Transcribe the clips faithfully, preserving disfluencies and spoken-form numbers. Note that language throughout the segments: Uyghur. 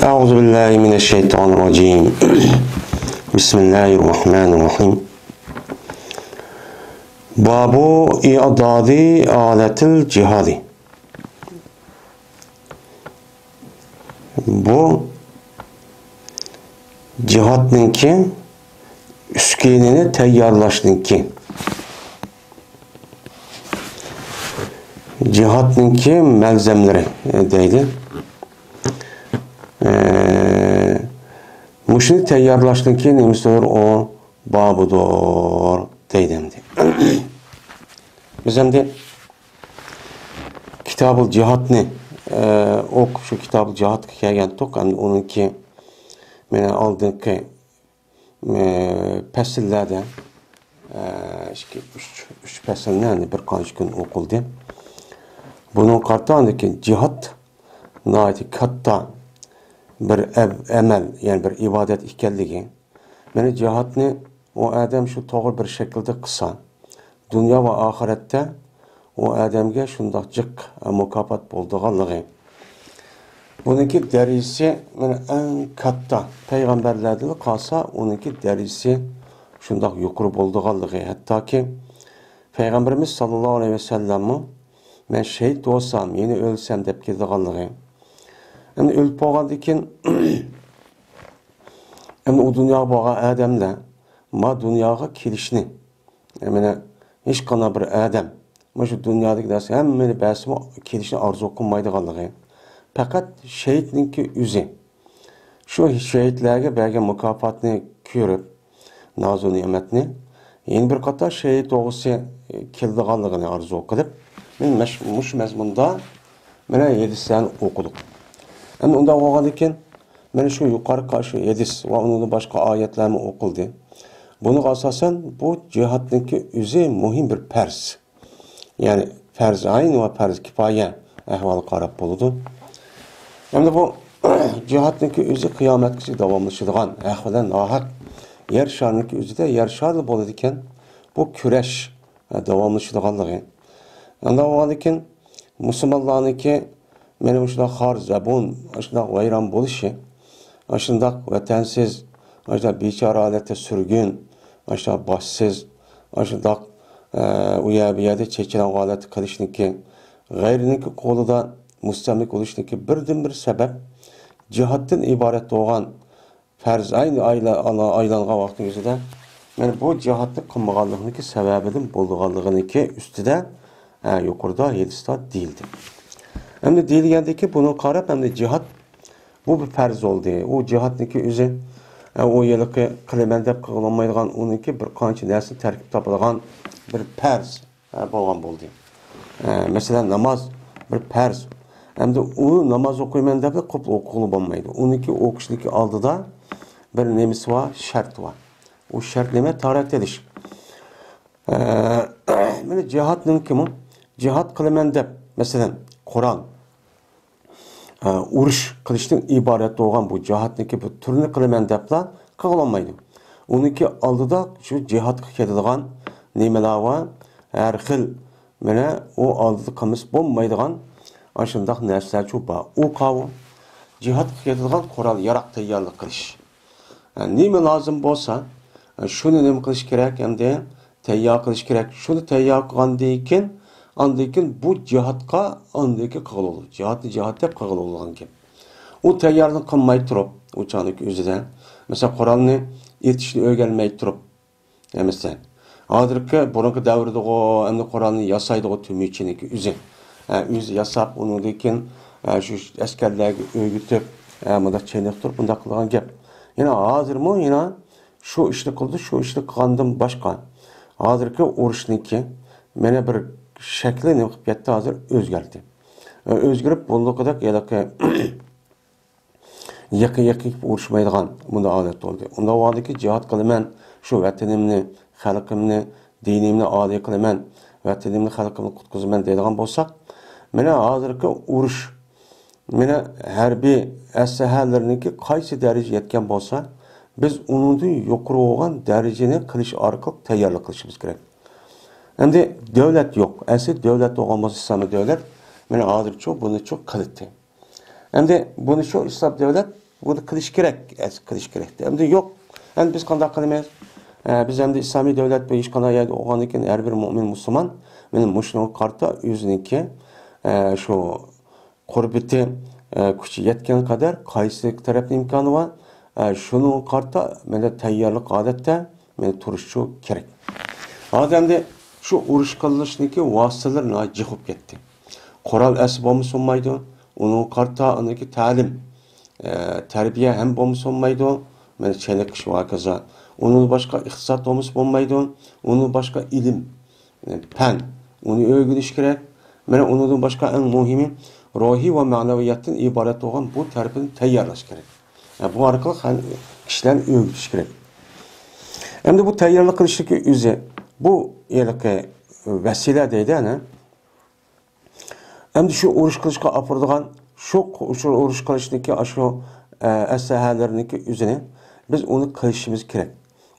أعوذ بالله من الشيطان الرجيم. بسم الله الرحمن الرحيم. باب إعداد آلة الجهاد. بۇ جىھادنىڭكى ئۈسكۈنىنى تەييارلاشنىڭكى، جىھادنىڭكى مەلزەملىرى، ئە، دەيدۇ. ئە، مۇشۇنى تەييارلاشنىڭكى نېمىسىدۇر، ئۇ بابىدۇر دەيدۇ ئەمدى. بىز ئەمدى كىتابۇل جىھادنى، ئە، ئوقۇپ، شۇ كىتابۇل جىھادقا كەلگەنتۇق. ئەمدى ئۇنىڭكى مانا ئالدىنقى، ئە، پەسىللەردە، ئە، ئىككى، ئۈچ، ئۈچ پەسىلنى، يەنى بىر قانچە كۈن ئوقۇلدى. بۇنىڭغا قارىتا ئاندىن كېيىن جىھاد ناھايىتى كاتتا بىر ئەب-، ئەمەل، يەنى بىر ئىبادەت ئىكەنلىكى، مانا جىھادنى ئۇ ئادەم شۇ توغرا بىر شەكىلدە قىلسا، دۇنيا ۋە ئاخىرەتتە ئۇ ئادەمگە شۇنداق جىق مۇكاپات بولىدىغانلىقى. بۇنىڭكى دەرىجىسى مانا ئەڭ كاتتا، پەيغەمبەرلەردىنلا قالسا ئۇنىڭكى دەرىجىسى شۇنداق يۇقىرى بولىدىغانلىقى، ھەتتاكى پەيغەمبىرىمىز ساللاللاھۇ ئەلەيھى ۋەسەللەممۇ، مەن شېھىت بولسام، يەنە ئۆلسەم دەپ كېتىدىغانلىقى. ئەمدى ئۆلۈپ بولغاندىن كېيىن، ئەمدى ئۇ دۇنياغا بارغان ئادەملەر ما دۇنياغا كېلىشنى، مانا ھېچقانداق بىر ئادەم مۇشۇ دۇنيادىكى نەرسە ھەممىنى بەرسىمۇ كېلىشنى ئارزۇ قىلمايدىغانلىقى. پەقەت شېھىتنىڭكى ئۆزى شۇ شېھىتلەرگە بەرگەن مۇكاپاتنى كۆرۈپ، نازۇ نېمەتنى، يەنە بىر قاتار شېھىت توغرىسى كېلىدىغانلىقىنى ئارزۇ قىلىپ، مەن مەش-، مۇشۇ مەزمۇندا مانا ھەدىسلەرنى ئوقۇدۇق. ئەمدى ئۇنداق بولغاندىن كېيىن، مانا شۇ يۇقىرىقى شۇ ھەدىس ۋە ئۇنىڭدىن باشقا ئايەتلەرمۇ ئوقۇلدى. بۇنىڭغا ئاساسەن، بۇ جىھادنىڭكى ئۆزى مۇھىم بىر پەرز. يەنى پەرز ئەين ۋە پەرز كىپايە ئەھۋالىغا قاراپ بولىدۇ. ئەمدى بۇ جىھادنىڭكى ئۆزى قىيامەتكىچە داۋاملىشىدىغان، ھەق بىلەن ناھەق يەر شارىنىڭكى ئۆزىدە، يەر شارىدا بولىدىكەن، بۇ كۈرەش، ھە، داۋاملىشىدىغانلىقى. ئانداق بولغاندىكىن، مۇسۇلمانلارنىڭكى مانا مۇشۇنداق خار زەبۇن، مۇشۇنداق ۋەيران بولۇشى، ئاشۇنداق ۋەتەنسىز، ئاشۇنداق بىچارە ھالەتتە سۈرگۈن، ئاشۇنداق باشسىز، ئاشۇنداق، ئە، ئۇ يەر بۇ يەردە چېچىلاڭغۇ ھالەتتە قېلىشنىڭكى، غەيرىنىڭكى قولىدا مۇستەملىكە بولۇشنىڭكى بىردىنبىر سەۋەب جىھادتىن ئىبارەت بولغان پەرز ئەين ئايلا-، ئالا-، ئايلانغان ۋاقتىنىڭ ئۆزىدە، مانا بۇ جىھادنى قىلمىغانلىقنىڭكى سەۋەبىدىن بولىدىغانلىقىنىڭكى ئۈستىدە، ھە، يۇقىرىدا ھەدىستە دېيىلدى. ئەمدى دېيىلگەندىكى بۇنىڭغا قاراپ، ئەمدى جىھاد بۇ بىر پەرز بولدى. ئۇ جىھادنىڭكى ئۆزى، ئە، ئۇ ھېلىقى قىلىمەن دەپ قىلغىلىمايدىغان، ئۇنىڭكى بىر قانچە نەرسىنى تەركىب تاپىدىغان بىر پەرز، ئە، بولغان بولدى. ئە، مەسىلەن، ناماز بىر پەرز. ئەمدى ئۇ ناماز ئوقۇيمەن دەپ قىلىپ ئوقۇغىلى بولمايدۇ. ئۇنىڭكى ئوقۇشنىڭكى ئالدىدا بىر نېمىسى بار، شەرتى بار. ئۇ شەرت نېمە؟ تاھارەت ئېلىش. ئە، مانا جىھادنىڭكىمۇ، جىھاد قىلىمەن دەپ، مەسىلەن، قورال، ئە، ئۇرۇش قىلىشتىن ئىبارەت بولغان بۇ جىھادنىڭكى بۇ تۈرىنى قىلىمەن دەپلا قىلغىلىمايدۇ. ئۇنىڭكى ئالدىدا شۇ جىھادقا كېتىدىغان نېمىلەر بار؟ ھەر خىل، مانا، ئۇ ئالدىدا قىلمىسا بولمايدىغان ئاشۇنداق نەرسىلەرچۇ بار. ئۇ قاۋۇ، جىھادقا كېتىدىغان قورال-ياراق تەييارلىق قىلىش. ھە، نېمە لازىم بولسا، ھە، شۇنى نېمە قىلىش كېرەك ئەمدى؟ تەييار قىلىش كېرەك. شۇنى تەييار قىلغاندىن كېيىن، ئاندىن كېيىن بۇ جىھادقا ئاندىن كېيىن قىلغىلى بولىدۇ. جىھادنى جىھاد دەپ قىلغىلى بولىدىغان گەپ. ئۇ تەييارنى قىلماي تۇرۇپ، ئۇ چاغنىڭكى ئۆزىدە، مەسىلەن، قورالنى ئېتىشنى ئۆگەنمەي تۇرۇپ، ئەمىسە، ھازىرقى بۇرۇنقى دەۋردىغۇ، ئەمدى قورالنى ياسايدىغۇ تۈمۈرچىنىڭكى ئۆزى. ھە، ئۆزى ياساپ، ئۇنىڭدىن كېيىن، ھە، شۇ ئەسكەرلەرگە ئۆگىتىپ، ھە، مۇنداق چېنىقتۇرۇپ، بۇنداق قىلغان گەپ. يەنە ھازىرمۇ يەنە شۇ ئىشنى قىلىدۇ، شۇ ئىشنى قىلغاندىن باشقا، ھازىرقى ئۇرۇشنىڭكى مانا بىر شەكلى نېمە قىلىپ كەتتى، ھازىر ئۆزگەردى. ھە، ئۆزگىرىپ، بۇرۇنقىدەك ھېلىقى يېقىن يېقىن ئۇرۇشمايدىغان مۇنداق ھالەت بولدى. ئۇنداق ۋاقىتتىكى جىھاد قىلىمەن، شۇ ۋەتىنىمنى، خەلقىمنى، دىنىمنى ئالىي قىلىمەن، ۋەتىنىمنى، خەلقىمنى قۇتقۇزىمەن دەيدىغان بولساق، مانا ھازىرقى ئۇرۇش، مانا ھەربىي ئەسلىھەلىرىنىڭكى قايسى دەرىجىگە يەتكەن بولسا، بىز ئۇنىڭدىن يۇقىرى بولغان دەرىجىنى قىلىش ئارقىلىق تەييارلىق قىلىشىمىز كېرەك. ئەمدى دۆلەت يوق. ئەسلى دۆلەت بولغان بولسا، ئىسلامىي دۆلەت، مانا ھازىرچۇ بۇنىچۇ قىلىتتى. ئەمدى بۇنى شۇ ئىسلام دۆلەت بۇنى قىلىش كېرەك، قىلىش كېرەك. ئەمدى يوق. ئەمدى بىز قانداق قىلىمىز؟ ئە، بىز ئەمدى ئىسلامىي دۆلەت بۇ ھېچقانداق يەردە بولغاندىن كېيىن ھەر بىر مۆمىن مۇسۇلمان مانا مۇشۇنىڭغا قارىتا ئۆزىنىڭكى، ئە، شۇ قۇربىتى، ئە، كۈچى يەتكەن قەدەر قايسى تەرەپنىڭ ئىمكانى بار، ئە، شۇنىڭغا قارىتا مانا تەييارلىق ھالەتتە مانا تۇرۇشى كېرەك. ھازىر ئەمدى شۇ ئۇرۇش قىلىشنىڭكى ۋاسىتىلىرى ناھايىتى جىق بولۇپ كەتتى. قورال ئەسلى بولمىسا بولمايدۇ، ئۇنىڭغا قارىتا ئۇنىڭكى تەلىم، ئە، تەربىيە ھەم بولمىسا بولمايدۇ، مانا چېنىقىش ۋە ھاكازا. ئۇنىڭدىن باشقا ئىقتىساد بولمىسا بولمايدۇ، ئۇنىڭدىن باشقا ئىلىم، پەن، ئۇنى ئۆگىنىش كېرەك. مانا ئۇنىڭدىن باشقا ئەڭ مۇھىمى روھىي ۋە مەنىۋىيەتتىن ئىبارەت بولغان بۇ تەرىپىنى تەييارلاش كېرەك. ھە، بۇ ئارقىلىق ھە-، كىشىلەرنى ئۆگىتىش كېرەك. ئەمدى بۇ تەييارلىق قىلىشتىكى ئۆزى، بۇ ھېلىقى ۋەسىلە دەيدۇ، ئەنە. ئەمدى شۇ ئۇرۇش قىلىشقا ئاپىرىدىغان، شۇ، شۇ ئۇرۇش قىلىشنىكى ئاشۇ، ئە، ئەسلىھەلىرىنىڭكى ئۆزىنى بىز ئۇنى قىلىشىمىز كېرەك.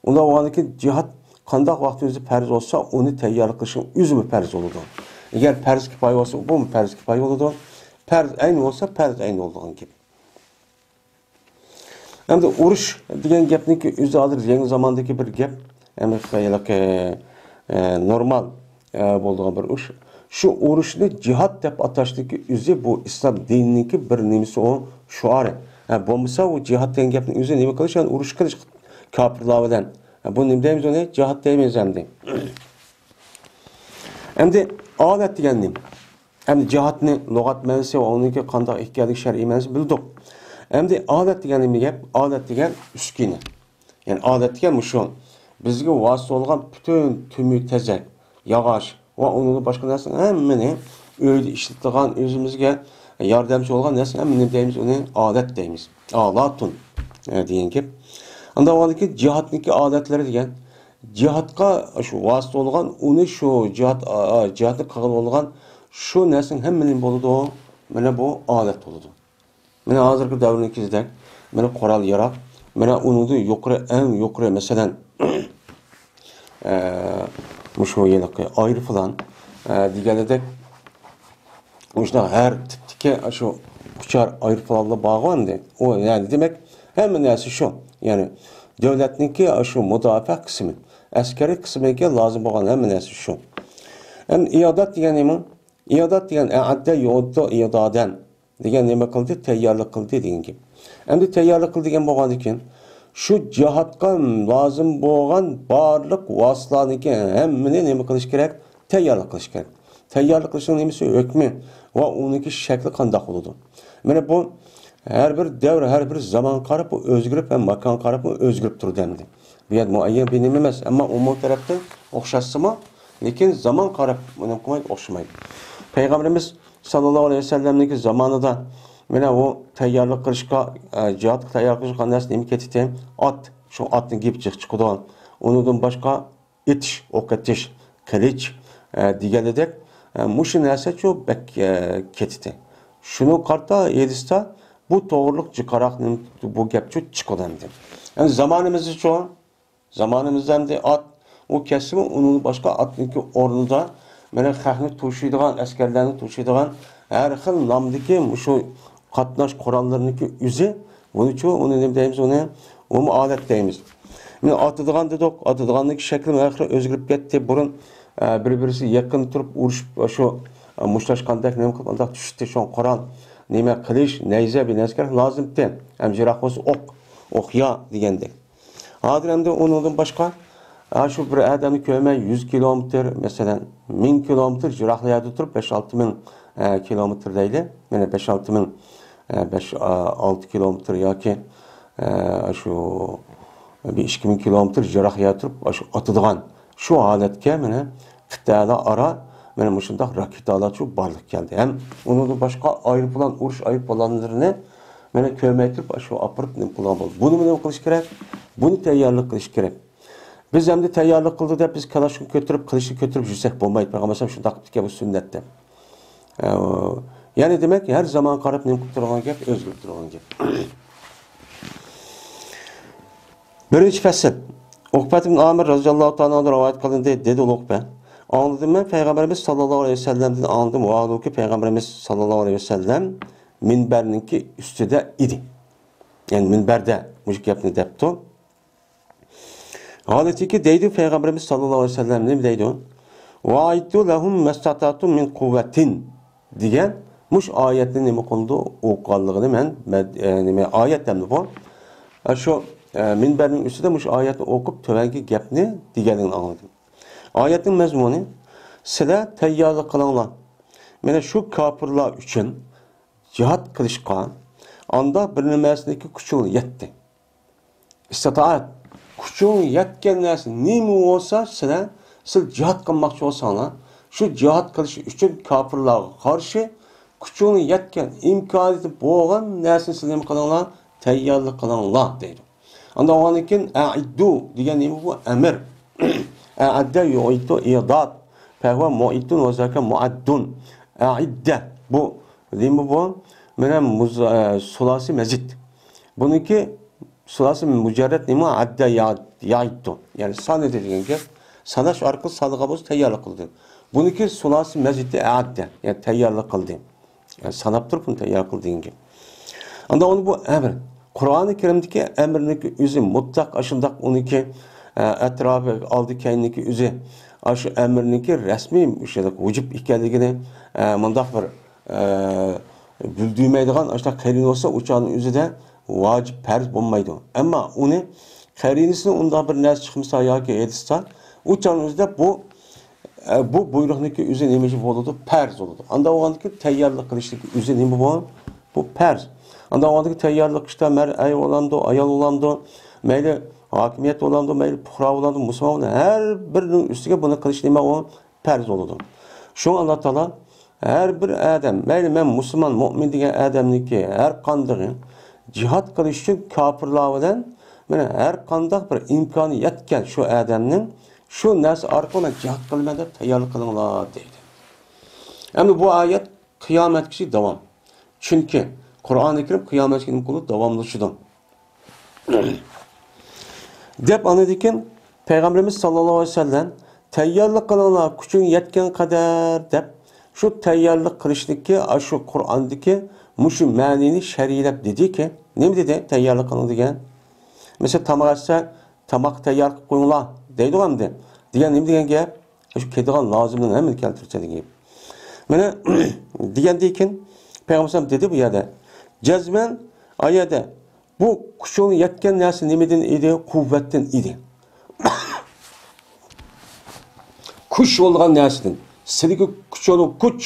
ئۇنداق بولغاندىن كېيىن جىھاد قانداق ۋاقتىمىزدا پەرز بولسا، ئۇنى تەييارلىق قىلىشنىڭ ئۆزىمۇ پەرز بولىدۇ. ئەگەر پەرز كىپايە بولسا، بۇمۇ پەرز كىپايە بولىدۇ. پەرز ئەين بولسا، پەرز ئەين بولىدىغان گەپ. ئەمدى ئۇرۇش دېگەن گەپنىڭكى ئۆزى ھازىر يېڭى زاماندىكى بىر گەپ. ئەمدى خېلى، ئە، نورمال، ئە، بولىدىغان بىر ئۇرۇش. شۇ ئۇرۇشنى جىھاد دەپ ئاتاشنىڭكى ئۆزى بۇ ئىسلام دىنىنىڭكى بىر نېمىسى، ئۇ شوئارى. ھە، بولمىسا ئۇ جىھاد دېگەن گەپنىڭ ئۆزى نېمە قىلىش؟ يەنى ئۇرۇش قىلىش كاپىرلار بىلەن. ھە، بۇ نېمە دەيمىز ئۇنى؟ جىھاد دەيمىز ئەمدى. ئەمدى ئادەت دېگەن نېمە؟ ئەمدى جىھادنى لۇغەت مەنىسى ۋە ئۇنىڭكى قانداق ئىكەنلىكى شەرئىي مەنىسى بىلدۇق. ئەمدى ئادەت دېگەن نېمە گەپ؟ ئادەت دېگەن ئۈسكۈنە. يەنى ئادەت دېگەن مۇشۇ. بىزگە ۋاسىتە بولغان پۈتۈن تۈمۈك تېزەك، ياغاچ ۋە ئۇنىڭدىن باشقا نەرسىنىڭ ھەممىنى ئۆيدە ئىشلىتىدىغان، ئۆزىمىزگە ياردەمچى بولغان نەرسىنىڭ ھەممىنى دەيمىز، ئۇنى ئادەت دەيمىز. ئالاتۇن، ئە، دېگەن گەپ. ئاندىن ئاۋۋالدىكى جىھادنىڭكى ئادەتلىرى دېگەن. جىھادقا شۇ ۋاسىتە بولغان، ئۇنى شۇ جىھاد، ئا، ئا، جىھادنى قىلغىلى بولغان شۇ نەرسىنىڭ ھەممىنى بولىدۇ. مانا بۇ ئادەت بولىدۇ. مانا ھازىرقى دەۋرنىڭكىدەك، مانا قورال ياراغ، مانا ئۇنىڭدىن يۇقىرى، ئەڭ يۇقىرى، مەسىلەن، ئە، مۇشۇ ھېلىقى ئايروپىلان، ئە، دېگەنلىدەك، مۇشۇنداق ھەر تىپتىكى شۇ ئۇچار ئايروپىلانلار بارغۇ ئەمدى. ئۇ يەنى دېمەك، ھەممە نەرسە شۇ. يەنى دۆلەتنىڭكى شۇ مۇداپىئە قىسمى، ئەسكەرىي قىسمىگە لازىم بولغان ھەممە نەرسە شۇ. ئەمدى ئىئادات دېگەن نېمە؟ ئىئادات دېگەن ئەئەددە يۇئددۇ ئىئدادەن. دېگەن نېمە قىلدى؟ تەييارلىق قىلدى دېگەن گەپ. ئەمدى تەييارلىق قىلدى دېگەن بولغاندىكىن، شۇ جىھادقا لازىم بولغان بارلىق ۋاسىتىلارنىڭكى ھەممىنى نېمە قىلىش كېرەك؟ تەييارلىق قىلىش كېرەك. تەييارلىق قىلىشنىڭ نېمىسى، ھۆكمى ۋە ئۇنىڭكى شەكلى قانداق بولىدۇ؟ مانا بۇ ھەر بىر دەۋر، ھەر بىر زامانغا قاراپ ئۇ ئۆزگىرىپ ھەم ماكانغا قاراپ ئۇ ئۆزگىرىپ تۇرىدۇ ئەمدى. بۇ يەردە مۇئەييەن بىر نېمە ئەمەس، ئەمما ئومۇمىي تەرەپتىن ئوخشاشسىمۇ، لېكىن زامان قاراپ نېمە قىلمايدۇ، ئوخشىمايدۇ. پەيغەمبىرىمىز ساللاللاھۇ ئەلەيھى ۋەسەللەمنىڭكى زامانىدا مانا ئۇ تەييارلىق قىلىشقا، ئە، جىھادقا تەييارلىق قىلىشقا نەرسە نېمە كېتىتى؟ ئات، شۇ ئاتنىڭ گېپى جىق چىقىدۇ. ئۇنىڭدىن باشقا ئېتىش، ئوق ئېتىش، قىلىچ، ئە، دېگەنلىدەك، ئە، مۇشۇ نەرسە شۇ بەك، ئە، كېتىتى. شۇنىڭغا قارىتا ھېلىسىدا بۇ توغرىلىق جىقراق نېمە، بۇ گەپ شۇ چىقىدۇ ئەمدى. ئەمدى زامانىمىزدىچۇ؟ زامانىمىزدا ئەمدى ئات، ئۇ كەتسىمۇ، ئۇنىڭدىن باشقا ئاتنىڭكى ئورنىدا مانا خەقنى توشۇيدىغان، ئەسكەرلەرنى توشۇيدىغان ھەر خىل نامدىكى مۇشۇ قاتناش قوراللىرىنىڭكى ئۆزى، بۇنىچۇ، ئۇنى نېمە دەيمىز، ئۇنى، ئۇمۇ ئادەت دەيمىز. مانا ئاتىدىغان دېدۇق، ئاتىدىغاننىڭكى شەكلى ھەر خىل ئۆزگىرىپ كەتتى. بۇرۇن، ئە، بىر-بىرسى يېقىن تۇرۇپ ئۇرۇشۇپ، شۇ، ئە، مۇشتلاشقاندەك نېمە قىلىپ ئانداق چۈشتى. شۇڭا قورال، نېمە، قىلىچ، نەيزە، بىر نەرسە كېرەك لازىمتى. ھەم جىراق بولسا ئوق، ئوق يا دېگەندەك. ھازىر ئەمدى ئۇنىڭدىن باشقا، ھە، شۇ بىر ئادەمنى كۆرمەي يۈز كىلومېتىر، مەسىلەن، مىڭ كىلومېتىر يىراق يەردە تۇرۇپ، بەش ئالتە مىڭ، ھە، كىلومېتىر دەيلى. مانا بەش ئالتە مىڭ، ھە، بەش، ئالتە كىلومېتىر ياكى، ھە، شۇ بىر ئىككى مىڭ كىلومېتىر يىراق يەردە تۇرۇپ، شۇ ئاتىدىغان شۇ ھالەتكە مانا قىتئەلەر ئارا مانا مۇشۇنداق راكېتالارچۇ بارلىققا كەلدى. ھەم ئۇنىڭدىن باشقا ئايروپىلان، ئۇرۇش ئايروپىلانلىرىنى مانا كۆرمەي تۇرۇپ، شۇ ئاپىرىپ نېمە قىلغان بولدى. بۇنىمۇ نېمە قىلىش كېرەك؟ بۇنى تەييارلىق قىلىش كېرەك. بىز ئەمدى تەييارلىق قىلدى دەپ، بىز كالاشنى كۆتۈرۈپ، قىلىچنى كۆتۈرۈپ يۈرسەك بولمايدۇ. پەيغەمبەر ئەلەيھىسسالام شۇنداق قىپتىكەن، بۇ سۈننەت دەپ. ئە، يەنى دېمەك، ھەر زامانغا قاراپ نېمە قىلىپ تۇرغان گەپ، ئۆزگىرىپ تۇرغان گەپ. بىرىنچى پەسىل. ئۇقبەت ئىبن ئامىر رەزىياللاھۇ تائالا ئەنھۇدىن رىۋايەت قىلىندى، دېدى ئۇلۇغ ئۇقبە. ئاڭلىدىم مەن پەيغەمبىرىمىز ساللاللاھۇ ئەلەيھى ۋەسەللەمدىن، ئاڭلىدىم، ۋاھالۇكى پەيغەمبىرىمىز ساللاللاھۇ ئەلەيھى ۋەسەللەم مىنبەرنىڭكى ئۈستىدە ئىدى. يەنى مىنبەردە مۇشۇ گەپنى دەپتۇ. ھالىتىكى دەيدۇ پەيغەمبىرىمىز ساللاللاھۇ ئەلەيھى ۋەسەللەم نېمە دەيدۇ؟ «ۋەئەئىددۇ لەھۇم مەستەتەئتۇم مىن قۇۋۋەتىن» دېگەن مۇشۇ ئايەتنى نېمە قىلدى؟ ئوقۇغانلىقىنى مەن، مەن، ئە، نېمە، ئايەت ئەمدى بۇ. ئە، شۇ، ئە، مىنبەرنىڭ ئۈستىدە مۇشۇ ئايەتنى ئوقۇپ، تۆۋەنكى گەپنى دېگەنلىكىنى ئاڭلىدىم. ئايەتنىڭ مەزمۇنى، سىلەر تەييارلىق قىلىڭلار. مانا شۇ كاپىرلار ئۈچۈن جىھاد قىلىشقا، ئاندا بىر نېمەسىنىڭكى كۈچۈڭ يەتتى. ئىستىتائەت، كۈچۈڭ يەتكەن نەرسە نېمە بولسا، سىلەر، سىز جىھاد قىلماقچى بولساڭلار، شۇ جىھاد قىلىش ئۈچۈن كاپىرلارغا قارشى كۈچۈڭ يەتكەن، ئىمكانىيىتى بولغان نەرسىنى سىز نېمە قىلىڭلار؟ تەييارلىق قىلىڭلار دەيدۇ. ئاندا ئۇنىڭدىن كېيىن، «ئەئىددۇ» دېگەن نېمە بۇ؟ ئەمىر. «ئەئەددە يۇئىددۇ ئىئداد. فەھۇۋە مۇئىددۇن ۋە زاكە مۇئەددۇن.» «ئەئىددە». بۇ نېمە بۇ؟ مانا مۇز-، ئە، سۇلاسى مەزىد. بۇنىڭكى سۇلاسى مۇجەررەد نېمە؟ «ئەددە يا-، يەئىددۇ.» يەنى سانىدى دېگەن گەپ. ساناش ئارقىلىق سانىغان بولسا تەييارلىق قىلدى. بۇنىڭكى سۇلاسى مەزىدى ئەئەددە. يەنى تەييارلىق قىلدى. يەنى ساناپ تۇرۇپ بۇنى تەييار قىل دېگەن گەپ. ئاندا ئۇنى بۇ ئەمر. قۇرئانى كەرىمدىكى ئەمرنىڭكى ئۆزى مۇتلەق ئاشۇنداق ئۇنىكى، ئە، ئەتراپى، ئالدى كەينىدىكى ئۆزى ئاشۇ ئەمرنىڭكى رەسمىي مۇشۇنداق ۋۇجۇب ئىكەنلىكىنى، ئە، مۇنداق بىر، ئە، بىلدۈرمەيدىغان ئاشۇنداق قەرىنە بولسا، ئۇ چاغنىڭ ئۆزىدە ۋاجىپ، پەرز بولمايدۇ. ئەمما ئۇنى قەرىنىسىدىن ئۇنداق بىر نەرسە چىقمىسا ياكى ھېيتسا، ئۇ چاغنىڭ ئۆزىدە بۇ ئە، بۇ بۇيرۇقنىڭكى ئۆزى نېمە ئىش بولىدۇ؟ پەرز بولىدۇ. ئاندا بولغاندىكىن تەييارلىق قىلىشنىڭكى ئۆزى نېمە بۇ؟ بۇ پەرز. ئاندا بولغاندىكىن تەييارلىق قىلىشتا مەر-، ئەر بولامدۇ، ئايال بولامدۇ، مەيلى ھاكىمىيەت بولامدۇ، مەيلى پۇقرا بولامدۇ، مۇسۇلمان بولامدۇ، ھەر بىرىنىڭ ئۈستىگە بۇنى قىلىش نېمە ئۇ؟ پەرز بولىدۇ. شۇڭا ئاللا تائالا ھەر بىر ئادەم، مەيلى مەن مۇسۇلمان، مۇئمىن دېگەن ئادەمنىڭكى ھەر قاندىقى جىھاد قىلىش ئۈچۈن كاپىرلار بىلەن، مانا، ھەر قانداق بىر ئىمكانى يەتكەن شۇ ئادەمنىڭ شۇ نەرسە ئارقىلىق مەن جىھاد قىلىمەن دەپ تەييارلىق قىلىڭلار دەيدۇ. ئەمدى بۇ ئايەت قىيامەتكىچە داۋام. چۈنكى قۇرئانى كەرىم قىيامەتكىچە نېمە قىلىدۇ؟ داۋاملىشىدۇ. دەپ ئاندىن كېيىن پەيغەمبىرىمىز ساللاللاھۇ ئەلەيھى ۋەسەللەم، «تەييارلىق قىلىڭلار، كۈچۈڭ يەتكەن قەدەر» دەپ، شۇ تەييارلىق قىلىشنىكى، ئاشۇ قۇرئاندىكى مۇشۇ مەنىنى شەرھلەپ دېدىكى، نېمە دېدى؟ تەييارلىق قىلىڭ دېگەن. مەسىلەن، تاماق ئەتسە، تاماق تەييار قىلىپ قويۇڭلار دەيدۇ ئەمدى. دېگەن نېمە دېگەن گەپ؟ شۇ كېلىدىغان لازىمنىڭ ھەممىنى كەلتۈرسە دېگەن گەپ. مانا دېگەندىن كېيىن پەيغەمبەر دېدى بۇ يەردە. جەزمەن ئا يەردە بۇ كۈچۈڭ يەتكەن نەرسە نېمىدىن ئىدى؟ قۇۋۋەتتىن ئىدى. كۈچ بولىدىغان نەرسىدىن. سىلىگە كۈچ بولىدۇ، كۈچ.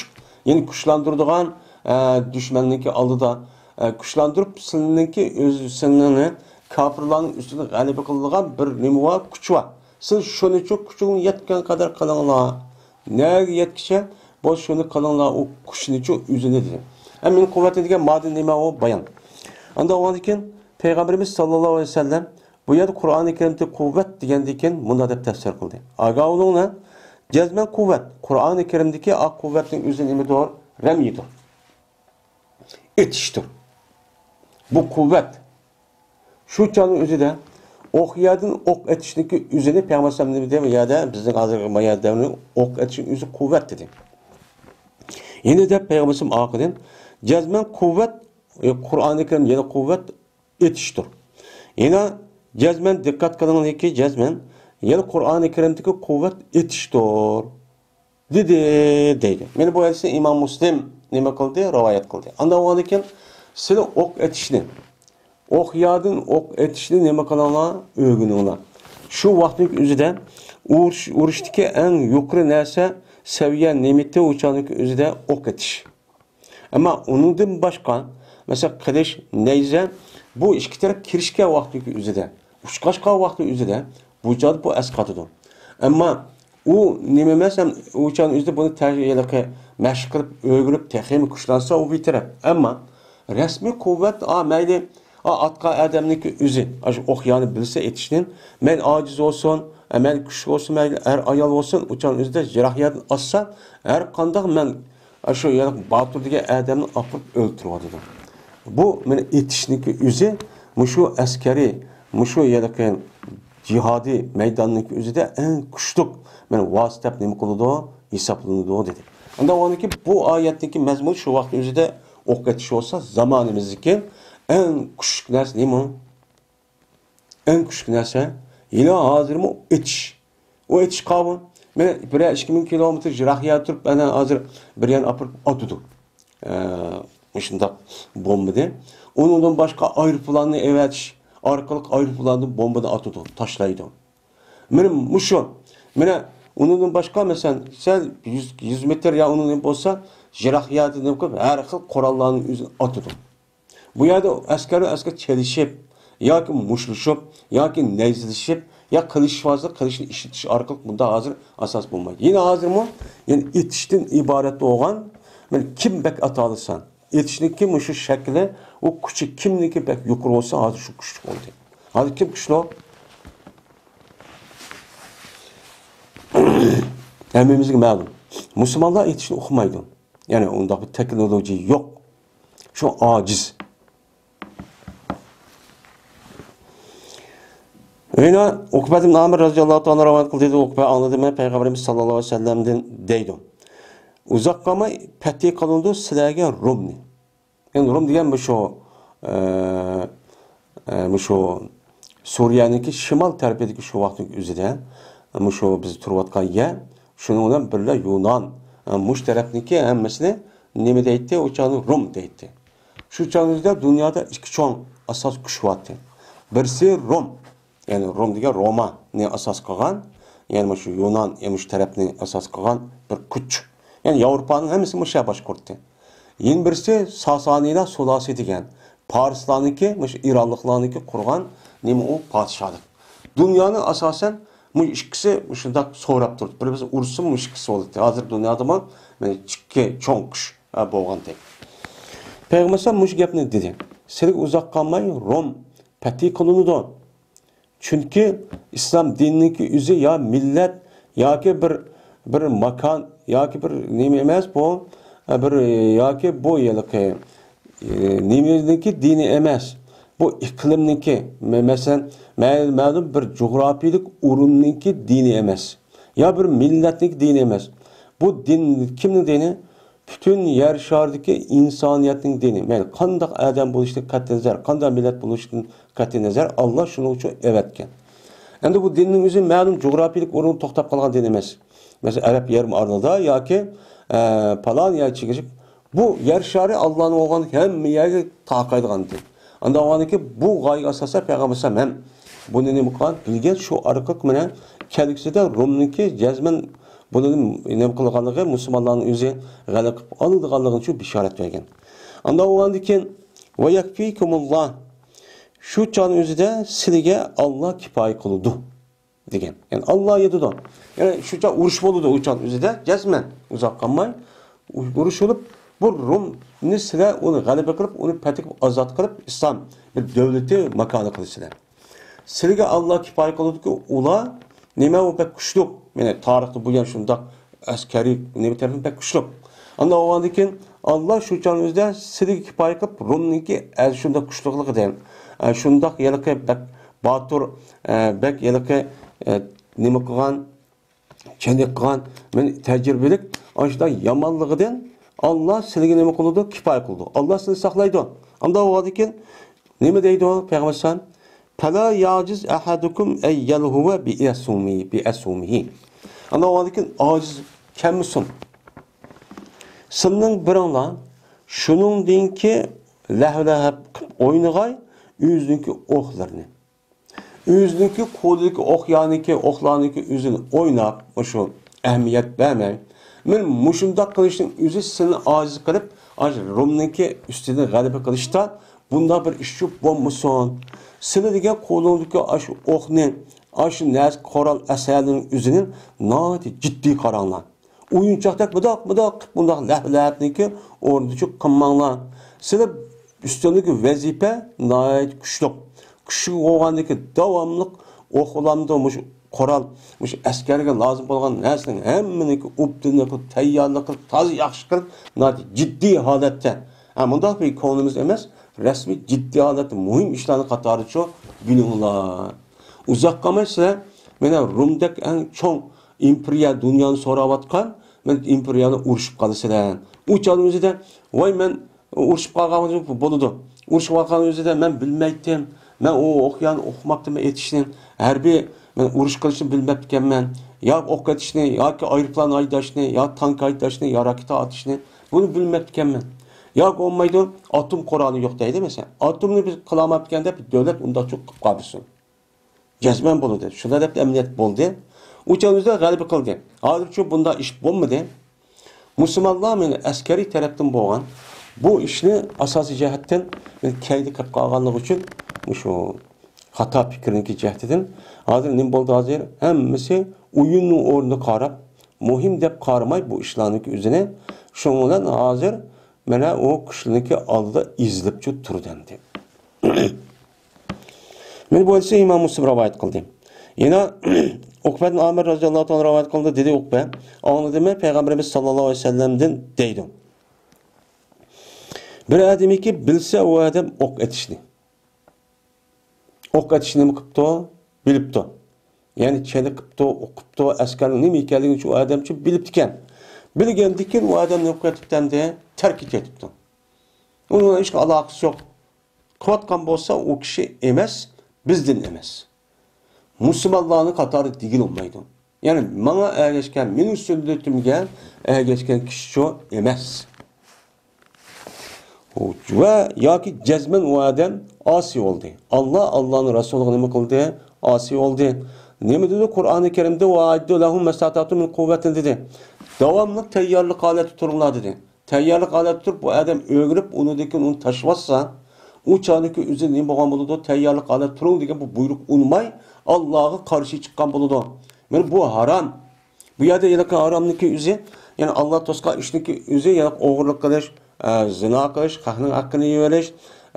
يەنى كۈچلەندۈرىدىغان، ئە، دۈشمەننىڭكى ئالدىدا، ئە، كۈچلەندۈرۈپ، سىلىنىڭكى ئۆز، سىلىنى كاپىرلارنىڭ ئۈستىدە غەلىبە قىلىدىغان بىر نېمە بار؟ كۈچ بار. سىز شۇنىچە كۈچۈڭ يەتكەن قەدەر قىلىڭلار. نەگە يەتكىچە بولسا شۇنى قىلىڭلار، ئۇ كۈچنىچۇ ئۆزىنى دېدى. ئە، مىن قۇۋۋەتى دېگەن مادى نېمە ئۇ؟ بايان. ئاندا ئۇنىڭدىن كېيىن پەيغەمبىرىمىز ساللاللاھۇ ئەلەيھى ۋەسەللەم بۇ يەردە قۇرئانى كەرىمدىكى قۇۋۋەت دېگەندىن كېيىن مۇنداق دەپ تەپسىر قىلدى. ئاگاھ بولۇڭلار، جەزمەن قۇۋۋەت، قۇرئانى كەرىمدىكى ئا قۇۋۋەتنىڭ ئۆزى نېمىدۇر؟ رەميىدۇر. ئېتىشتۇر. بۇ قۇۋۋەت. شۇ چاغنىڭ ئۆزىدە ئوق يەردىن ئوق ئېتىشنىڭكى ئۆزىنى پەيغەمبەر ئەلەيھىسسالام نېمە دېدى؟ بۇ يەردە بىزنىڭ ھازىرقى ما يەردە ئوق ئېتىشنىڭ ئۆزى قۇۋۋەت دېدى. يەنە دەپ پەيغەمبەر ئەلەيھىسسالام ئارقىدىن جەزمەن قۇۋۋەت، ئە، قۇرئانى كەرىم يەنە قۇۋۋەت ئېتىشتۇر. يەنە جەزمەن دىققەت قىلىڭلاركى، جەزمەن يەنە قۇرئانى كەرىمدىكى قۇۋۋەت ئېتىشتۇر. دېدى، دەيدۇ. مانا بۇ ھەدىسنى ئىمام مۇسلىم نېمە قىلدى؟ رىۋايەت قىلدى. ئاندىن ئۇنىڭدىن كېيىن سىلى ئوق ئېتىشنى، ئوق يەردىن ئوق ئېتىشنى نېمە قىلىڭلار؟ ئۆگىنىڭلار. شۇ ۋاقىتنىڭ ئۆزىدە ئۇرۇش، ئۇرۇشتىكى ئەڭ يۇقىرى نەرسە، سەۋىيە نېمىتى ئۇ چاغنىڭ ئۆزىدە ئوق ئېتىش. ئەمما ئۇنىڭدىن باشقا، مەسىلەن، قىلىچ، نەيزە، بۇ ئىككى تەرەپ كىرىشكەن ۋاقىتنىڭ ئۆزىدە، ئۇچقاشقان ۋاقىتنىڭ ئۆزىدە بۇ چاغدا بۇ ئەسقاتىدۇ. ئەمما ئۇ نېمە ئەمەس، ھەم ئۇ چاغنىڭ ئۆزىدە بۇنى تە-، ھېلىقى مەشىق قىلىپ، ئۆگىنىپ، تېخىمۇ كۈچلەنسە، ئۇ بىر تەرەپ. ئەمما رەسمىي قۇۋۋەت، ئا، مەيلى، ئا، ئاتقان ئادەمنىڭكى ئۆزى، ئاشۇ ئوق يارنى بىلسە ئېتىشنى، مەيلى ئاجىز بولسۇن، ئە، مەيلى كۈچلۈك بولسۇن، مەيلى ئەر ئايال بولسۇن، ئۇ چاغنىڭ ئۆزىدە يىراق يەردىن ئاتسا، ھەر قانداق مەن ئاشۇ يەنە باتۇر دېگەن ئادەمنى ئاپىرىپ ئۆلتۈرۈۋاتىدۇ. بۇ مانا ئېتىشنىڭكى ئۆزى مۇشۇ ئەسكەرىي، مۇشۇ ھېلىقى جىھادىي مەيداننىڭكى ئۆزىدە ئەڭ كۈچلۈك مانا ۋاسىتە دەپ نېمە قىلىدۇ؟ ھېسابلىنىدۇ دېدى. ئاندا ئۇنىڭكى بۇ ئايەتتىكى مەزمۇن شۇ ۋاقىت ئۆزىدە ئوق ئېتىش بولسا، زامانىمىزدىكى ئەڭ كۈچلۈك نەرسە نېمە؟ ئەڭ كۈچلۈك نەرسە، ھېلى ھازىرمۇ ئېتىش. ئۇ ئېتىش قاۋۇ. مەن بىرەر ئىككى مىڭ كىلومېتىر يىراق يەردە تۇرۇپ، ئەنە ھازىر بىر يەرنى ئاپىرىپ ئاتىدۇ. ئە، مۇشۇنداق بومبىنى. ئۇنىڭدىن باشقا ئايروپىلاننى ئەۋەتىش ئارقىلىق ئايروپىلاندىن بومبىنى ئاتىدۇ، تاشلايدۇ. مانا مۇشۇ. مانا ئۇنىڭدىن باشقا، مەسىلەن، سەل يۈز، يۈز مېتىر يا ئۇنىڭدىن بولسا، يىراق يەردە نېمە قىلىپ، ھەر خىل قوراللارنى ئۆزى ئاتىدۇ. بۇ يەردە ئەسكەر ئەسكەر چېلىشىپ، ياكى مۇشتلىشىپ، ياكى نەيزىلىشىپ، يا قىلىش بارسا قىلىچنى ئىشلىتىش ئارقىلىق بۇندا ھازىر ئاساس بولمايدۇ. يەنە ھازىرمۇ، يەنە ئېتىشتىن ئىبارەت بولغان، مانا كىم بەك ئاتالىسا، ئېتىشنىڭكى مۇشۇ شەكلى، ئۇ كۈچى كىمنىڭكى بەك يۇقىرى بولسا، ھازىر شۇ كۈچلۈك بولدى. ھازىر كىم كۈچلۈك؟ ھەممىمىزگە مەلۇم. مۇسۇلمانلار ئېتىشنى ئۇقمايدۇ. يەنى ئۇنداق بىر تېخنولوگىيە يوق. شۇ ئاجىز. يەنە ئۇقبە ئىبن ئامىر رەزىياللاھۇ تائالا رىۋايەت قىلدى، دېدى، ئۇقبە ئاڭلىدىم مەن پەيغەمبىرىمىز ساللاللاھۇ ئەلەيھى ۋەسەللەمدىن دەيدۇ. ئۇزاق قالماي پەتھى قىلىنىدۇ سىلەرگە رۇمنى. يەنى رۇم دېگەن مۇشۇ، ئە، ئە، مۇشۇ سۈرىيەنىڭكى شىمال تەرىپىدىكى شۇ ۋاقىتنىڭ ئۆزىدە، مۇشۇ بىز تۇرۇۋاتقان يەر، شۇنىڭ بىلەن بىرلا يۇنان، ئە، مۇشۇ تەرەپنىڭكى ھەممىسىنى نېمە دەيتتى؟ ئۇ چاغنى رۇم دەيتتى. شۇ چاغنىڭ ئۆزىدە دۇنيادا ئىككى چوڭ ئاساس كۈچ بارتتى. بىرسى رۇم، يەنى رۇم دېگەن رومانى ئاساس قىلغان، يەنى مۇشۇ يۇنان، يەنى مۇشۇ تەرەپنى ئاساس قىلغان بىر كۈچ. يەنى ياۋروپانىڭ ھەممىسىنى مۇشۇ يەر باشقۇرتتى. يەنە بىرسى ساسانىيلار سۇلاسى دېگەن، پارسلارنىڭكى، مۇشۇ ئىرانلىقلارنىڭكى قۇرغان نېمە ئۇ پادىشاھلىق. دۇنيانى ئاساسەن مۇشۇ ئىككىسى مۇشۇنداق سوراپ تۇرۇپتۇ. بىر بىرسى ئۇرسىمۇ مۇشۇ ئىككىسى بولاتتى. ھازىر دۇنيادىمۇ مانا ئىككى چوڭ كۈچ، ھە، بولغانتى. پەيغەمبەر مۇشۇ گەپنى دېدى. سىلىگە ئۇزاق قالماي رۇم پەتھى قىلىنىدۇ. چۈنكى ئىسلام دىنىنىڭكى ئۆزى يا مىللەت ياكى بىر، بىر ماكان ياكى بىر نېمە ئەمەس بۇ، بىر ياكى بۇ ھېلىقى، ئى، نېمىنىڭكى دىنى ئەمەس. بۇ ئىقلىمنىڭكى، مە-، مەسىلەن، مە-، مەلۇم بىر جۇغراپىيىلىك ئورۇننىڭكى دىنى ئەمەس. يا بىر مىللەتنىڭكى دىنى ئەمەس. بۇ دىن كىمنىڭ دىنى؟ پۈتۈن يەر شارىدىكى ئىنسانىيەتنىڭ دىنى، مەيلى قانداق ئادەم بولۇشىدىن قەتئىينەزەر، قانداق مىللەت بولۇشىدىن قەتئىينەزەر، ئاللا شۇنىڭ ئۈچۈن ئەۋەتكەن. ئەمدى بۇ دىننىڭ ئۆزى مەلۇم جۇغراپىيىلىك ئورۇندا توختاپ قالغان دىن ئەمەس. مەسىلەن، ئەرەب يېرىم ئارىلىدا ياكى، ئە، پالان يەر چېگىشىپ، بۇ يەر شارى ئاللانىڭ بولغان ھەممە يەرگە تارقايدىغان دىن. ئانداق بولغاندىكىن بۇ غايىگە ئاساسەن پەيغەمبەر ئەلەيھىسسالام ھەم بۇنى نېمە قىلغان؟ بىلگەن، شۇ ئارقىلىق مانا كەلگۈسىدە رومنىڭكى جەزمەن بۇنى نېمە قىلغانلىقى، مۇسۇلمانلارنىڭ ئۆزى غەلىبە قىلىپ ئالىدىغانلىقىنى شۇ بېشارەت بەرگەن. ئانداق بولغاندىكىن، ويكفيكم الله، شۇ چاغنىڭ ئۆزىدە سىلىگە ئاللا كىپايە قىلىدۇ دېگەن. يەنى ئاللا يېتىدۇ. يەنى شۇ چاغ ئۇرۇش بولىدۇ، ئۇ چاغنىڭ ئۆزىدە جەزمەن ئۇزاق قالماي ئۇرۇش بولۇپ، بۇ رومنى سىلەر ئۇنى غەلىبە قىلىپ، ئۇنى پەتھى قىلىپ، ئازاد قىلىپ، ئىسلام بىر دۆلىتى ماكانى قىلىسىلەر. سىلىگە ئاللا كىپايە قىلىدۇكى، ئۇلار نېمە، ئۇ بەك كۈچلۈك. يەنى تارىختا بولغان شۇنداق ئەسكەرىي نېمە تەرىپىدىن بەك كۈچلۈك. ئانداق بولغاندىن كېيىن، ئاللا شۇ چاغنىڭ ئۆزىدە سىلىگە كىپايە قىلىپ، رومنىڭكى ئەز شۇنداق كۈچلۈكلۈكىدىن، ئە، شۇنداق ھېلىقى بەك باتۇر، ئە، بەك ھېلىقى، ئە، نېمە قىلغان، چېنىققان، مەن تەجرىبىلىك، ئاشۇنداق يامانلىقىدىن ئاللا سىلىگە نېمە قىلىدۇ؟ كىپايە قىلىدۇ. ئاللا سىلىنى ساقلايدۇ. ئانداق بولغاندىن كېيىن نېمە دەيدۇ پەيغەمبەر ئەلەيھىسسالام؟ فلا يعجز أحدكم أن يلهو بأسهمه، بأسهمه. ئانداق بولغاندىن كېيىن ئاجىز كەلمىسۇن. سىلىنىڭ بىرىڭلار شۇنىڭدىنكى لەھۋ-لەھەب قىلىپ ئوينىغاي ئۆزىنىڭكى ئوقلىرىنى. ئۆزىنىڭكى قولىدىكى ئوق يانىكى، ئوقلارنىڭكى ئۆزىنى ئويناپ، مۇشۇ ئەھمىيەت بەرمەي، مەن مۇشۇنداق قىلىشنىڭ ئۆزى سىلىنى ئاجىز قىلىپ، ئاشۇ رومنىڭكى ئۈستىدىن غەلىبە قىلىشتا بۇنداق بىر ئىش چۈش بولمىسۇن. سىلى دېگەن قولۇڭدىكى ئاشۇ ئوقنى، ئاشۇ نەزىك قورال ئەسلىھەلىرىنىڭ ئۆزىنى ناھايىتى جىددىي قاراڭلار. ئويۇنچۇقتەك مىداق، مىداق قىلىپ، مۇنداق لەھۋ-لەھەبنىكى ئورنىدا چۈش قىلماڭلار. سىلى ئۈستۈنلۈكى ۋەزىپە ناھايىتى كۈچلۈك. كۈچلۈك بولغاندىكى داۋاملىق ئوق ئۇلامدۇ، مۇشۇ قورال، مۇشۇ ئەسكەرگە لازىم بولغان نەرسىنىڭ ھەممىنىكى ئوبدانلىق قىلىپ، تەييارلىق قىلىپ، تازا ياخشى قىلىپ، ناھايىتى جىددىي ھالەتتە. ھە، مۇنداق بىر كۆڭلىمىز ئەمەس، رەسمىي جىددىي ھالەتتە مۇھىم ئىشلارنىڭ قاتارىدا شۇ بىلىڭلار. ئۇزاق قالماي سىلەر مانا رومدەك ئەڭ چوڭ ئىمپېرىيە، دۇنيانى سوراۋاتقان، مانا ئىمپېرىيەنى ئۇرۇشۇپ قالىسىلەر. ئۇ چاغنىڭ ئۆزىدە، ۋاي، مەن ئۇرۇشۇپ قالغان بولىدۇ. ئۇرۇشۇۋاتقان ئۆزىدە مەن بىلمەيتتىم. مەن ئۇ ئوقيان ئوقۇماپتىمەن ئېتىشنى. ھەربىي مەن ئۇرۇش قىلىشنى بىلمەپتىكەنمەن. يا ئوق ئېتىشنى، ياكى ئايروپىلان ھەيدەشنى، يا تانك ھەيدەشنى، يا راكېتا ئاتىشنى. بۇنى بىلمەپتىكەنمەن. ياكى بولمايدۇ، ئاتوم قورالى يوق دەيدۇ مەسىلەن. ئاتومنى بىز قىلالماپتىكەن دەپ دۆلەت ئۇنداق چوق قىلىپ قالمىسۇن. جەزمەن بولىدۇ. شۇنداق دەپ ئەمەلىيەت بولدى. ئۇ چاغ ئۆزى غەلىبە قىلدى. ھازىرچۇ بۇنداق ئىش بولمىدى. مۇسۇلمانلار مېنى ئەسكەرىي تەرەپتىن بولغان بۇ ئىشنى ئاساسىي جەھەتتىن كەينىدە قېلىپ قالغانلىقى ئۈچۈن مۇشۇ خاتا پىكىرنىڭكى جەھىتىدىن ھازىر نېمە بولدى؟ ھازىر ھەممىسى ئويۇننىڭ ئورنىدا قاراپ، مۇھىم دەپ قارىماي بۇ ئىشلارنىڭكى ئۆزىنى. شۇنىڭ بىلەن ھازىر مانا ئۇ كىشىلەرنىڭكى ئالدىدا ئېزىلىپچۇ تۇرىدۇ ئەمدى. مانا بۇ ھەدىسنى ئىمام مۇسلىم رىۋايەت قىلدى. يەنە ئۇقبە ئامىر رەزىياللاھۇ تائالا رىۋايەت قىلدى، دېدى ئۇقبە، ئاڭلىدىممۇ پەيغەمبىرىمىز ساللاللاھۇ ئەلەيھى ۋەسەللەمدىن دەيدۇ. بىر ئادەمكى بىلسە ئۇ ئادەم ئوق ئېتىشنى. ئوق ئېتىشنى نېمە قىپتۇ؟ بىلىپتۇ. يەنى چېنىقىپتۇ، ئوقۇپتۇ، ئەسكەرنىڭ نېمە ئىكەنلىكىنى شۇ ئادەمچۇ بىلىپتىكەن. بىلگەندىكىن ئۇ ئادەم نېمە قىلىپ كېتىپتۇ ئەمدى؟ تەرك ئېتىپ كېتىپتۇ. ئۇنىڭ بىلەن ھېچ ئالاقىسى يوق. قىلىۋاتقان بولسا ئۇ كىشى ئەمەس، بىزدىن ئەمەس. مۇسۇلمانلارنىڭ قاتارىدا دېگىلى بولمايدۇ. يەنى ماڭا ئەگەشكەن، مېنىڭ سۈننىتىمگە ئەگەشكەن كىشىچۇ ئەمەس. ۋە ياكى جەزمەن ئۇ ئادەم ئاسىي بولدى. ئاللا، ئاللانىڭ رەسۇلىغا نېمە قىلدى؟ ئاسىي بولدى. نېمە دېدى قۇرئانى كەرىمدە؟ «ۋەئەئىددۇ لەھۇم مەستەتەتۇم مىن قۇۋۋەتىن» دېدى. داۋاملىق تەييارلىق ھالەتتە تۇرۇڭلار دېدى. تەييارلىق ھالەتتە تۇرۇپ، بۇ ئادەم ئۆگىنىپ، ئۇنىڭدىن كېيىن ئۇنى تاشلىۋاتسا، ئۇ چاغدىكى ئۆزى نېمە بولغان بولىدۇ؟ تەييارلىق ھالەتتە تۇرۇڭ دېگەن بۇ بۇيرۇق ئۇنىماي، ئاللاغا قارشى چىققان بولىدۇ. مانا بۇ ھارام. بۇ يەردە ھېلىقى ھارامنىڭكى ئۆزى، يەنى ئاللا توسقان ئىشنىڭكى ئۆزى، يەنى ئوغرىلىق قىلىش، ئە، زىنا قىلىش، خەقنىڭ ھەققىنى يېۋېلىش،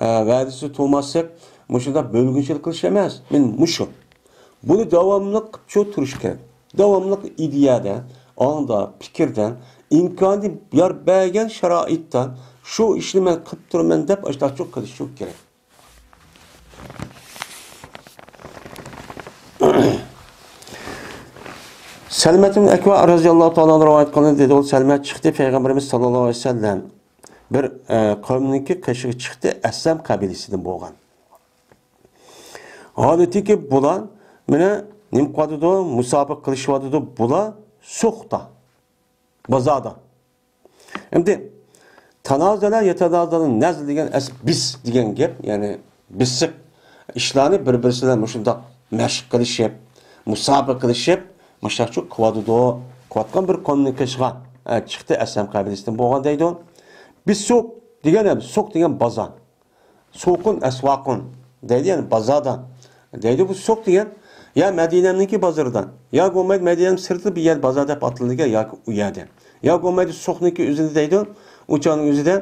ئە، ۋەدىسى تۇرماسلىق، مۇشۇنداق بۆلگۈنچىلىك قىلىش ئەمەس. مانا مۇشۇ. بۇنى داۋاملىق قىلىپ تۇرۇش كېرەك. داۋاملىق ئىدىيەدە، ئاڭدا، پىكىردە، ئىمكانى يار بەرگەن شارائىتتا شۇ ئىشنى مەن قىلىپ تۇرىمەن دەپ ئاشۇنداق قىلىش كېرەك. سەلمەتۇل ئەكۋا رەزىياللاھۇ تائالا ئەنھۇ رىۋايەت قىلىندى، دېدى، ئۇ سەلمەت چىقتى، پەيغەمبىرىمىز ساللاللاھۇ ئەلەيھى ۋەسەللەم بىر، ئە، قەۋمنىڭكى قېشىغا چىقتى، ئەسلەم قەبىلىسىدىن بولغان. ھالىتىكى بۇلار مانا نېمە قىلىۋاتىدۇ؟ مۇسابىقە قىلىشىۋاتىدۇ بۇلار سوقتا، بازاردا. ئەمدى تانازەلە يەتەنازەلە نەزل دېگەن ئەس-، بىس دېگەن گەپ، يەنى بېسىق ئىشلارنى بىر-بىرسى بىلەن مۇشۇنداق مەشىق قىلىشىپ، مۇسابىقە قىلىشىپ، مۇشۇنداقچۇ قىلىۋاتىدۇ. قىلىۋاتقان بىر قومنىڭ قېشىغا، ئە، چىقتى، ئەسلەم قەبىلىسىدىن بولغان دەيدۇ. بىسوق دېگەن، سوق دېگەن بازار. سوقۇن، ئەسۋاقۇن دەيدۇ، يەنى بازاردا دەيدۇ. بۇ سوق دېگەن يا مەدىنەمنىڭكى بازىرىدا، يا بولمايدۇ مەدىنەم سىرتىدا بىر يەر بازار دەپ ئاتىلىدىكەن، ياكى ئۇ يەردە. يا بولمايدۇ سوقنىڭكى ئۆزىدە دەيدۇ. ئۇ چاغنىڭ ئۆزىدە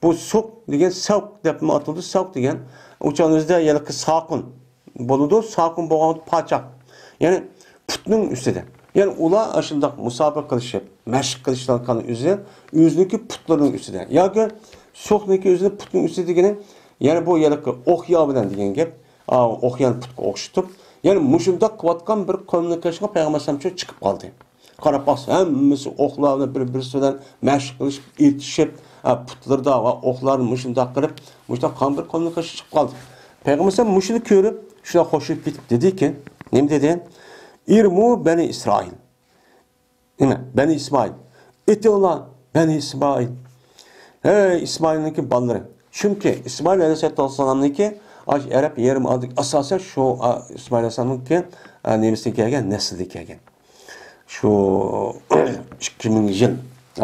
بۇ سوق دېگەن سەۋق دەپمۇ ئاتىلىدۇ، سەۋق دېگەن. ئۇ چاغنىڭ ئۆزىدە يەنى ساقۇن بولىدۇ، ساقۇن بولغان پاچاق. يەنى پۇتنىڭ ئۈستىدە. يەنى ئۇلار ئاشۇنداق مۇسابىقە قىلىشىپ، مەشىق قىلىشىدىغان ئۆزى، ئۆزىنىڭكى پۇتلىرىنىڭ ئۈستىدە. ياكى سوقنىڭكى ئۆزىنى پۇتنىڭ ئۈستىدە دېگىنى، يەنى بۇ ھېلىقى ئوقيا بىلەن دېگەن گەپ. ئا، ئوقيانى پۇتقا ئوخشىتىپ، يەنى مۇشۇنداق قىلىۋاتقان بىر قومنىڭ قېشىغا پەيغەمبەر ئەلەيھىسسالام چىقىپ قالدى. قاراپ باقسا، ھەممىسى ئوقلار بىلەن بىر-بىرسى بىلەن مەشىق قىلىشىپ، ئېتىشىپ، ئا، پۇتلىرىدا ۋە ئوقلارنى مۇشۇنداق قىلىپ، مۇشۇنداق قىلغان بىر قومنىڭ قېشىغا چىقىپ قالدى. پەيغەمبەر ئەلەيھىسسالام مۇشۇنى كۆرۈپ، شۇنداق خوشلىنىپ كېتىپ دېدىكى، نېمە دېدى؟ «ئىرمۇ بەنى ئىسرائىل.» نېمە؟ بەنى ئىسمائىل. ئېتىڭلار، بەنى ئىسمائىل. ھەي، ئىسمائىلنىڭكى بالىلىرى. چۈنكى ئىسمائىل ئەلەيھىسسالاتۇ ۋەسسالامنىڭكى ئاشۇ ئەرەب يېرىم ئارىلىقى ئاساسەن شۇ، ئا، ئىسمائىل ئەلەيھىسسالامنىڭكى، ئا، نېمىسىدىن كەلگەن، نەسلىدىن كەلگەن. شۇ ئىككى مىڭ يىل،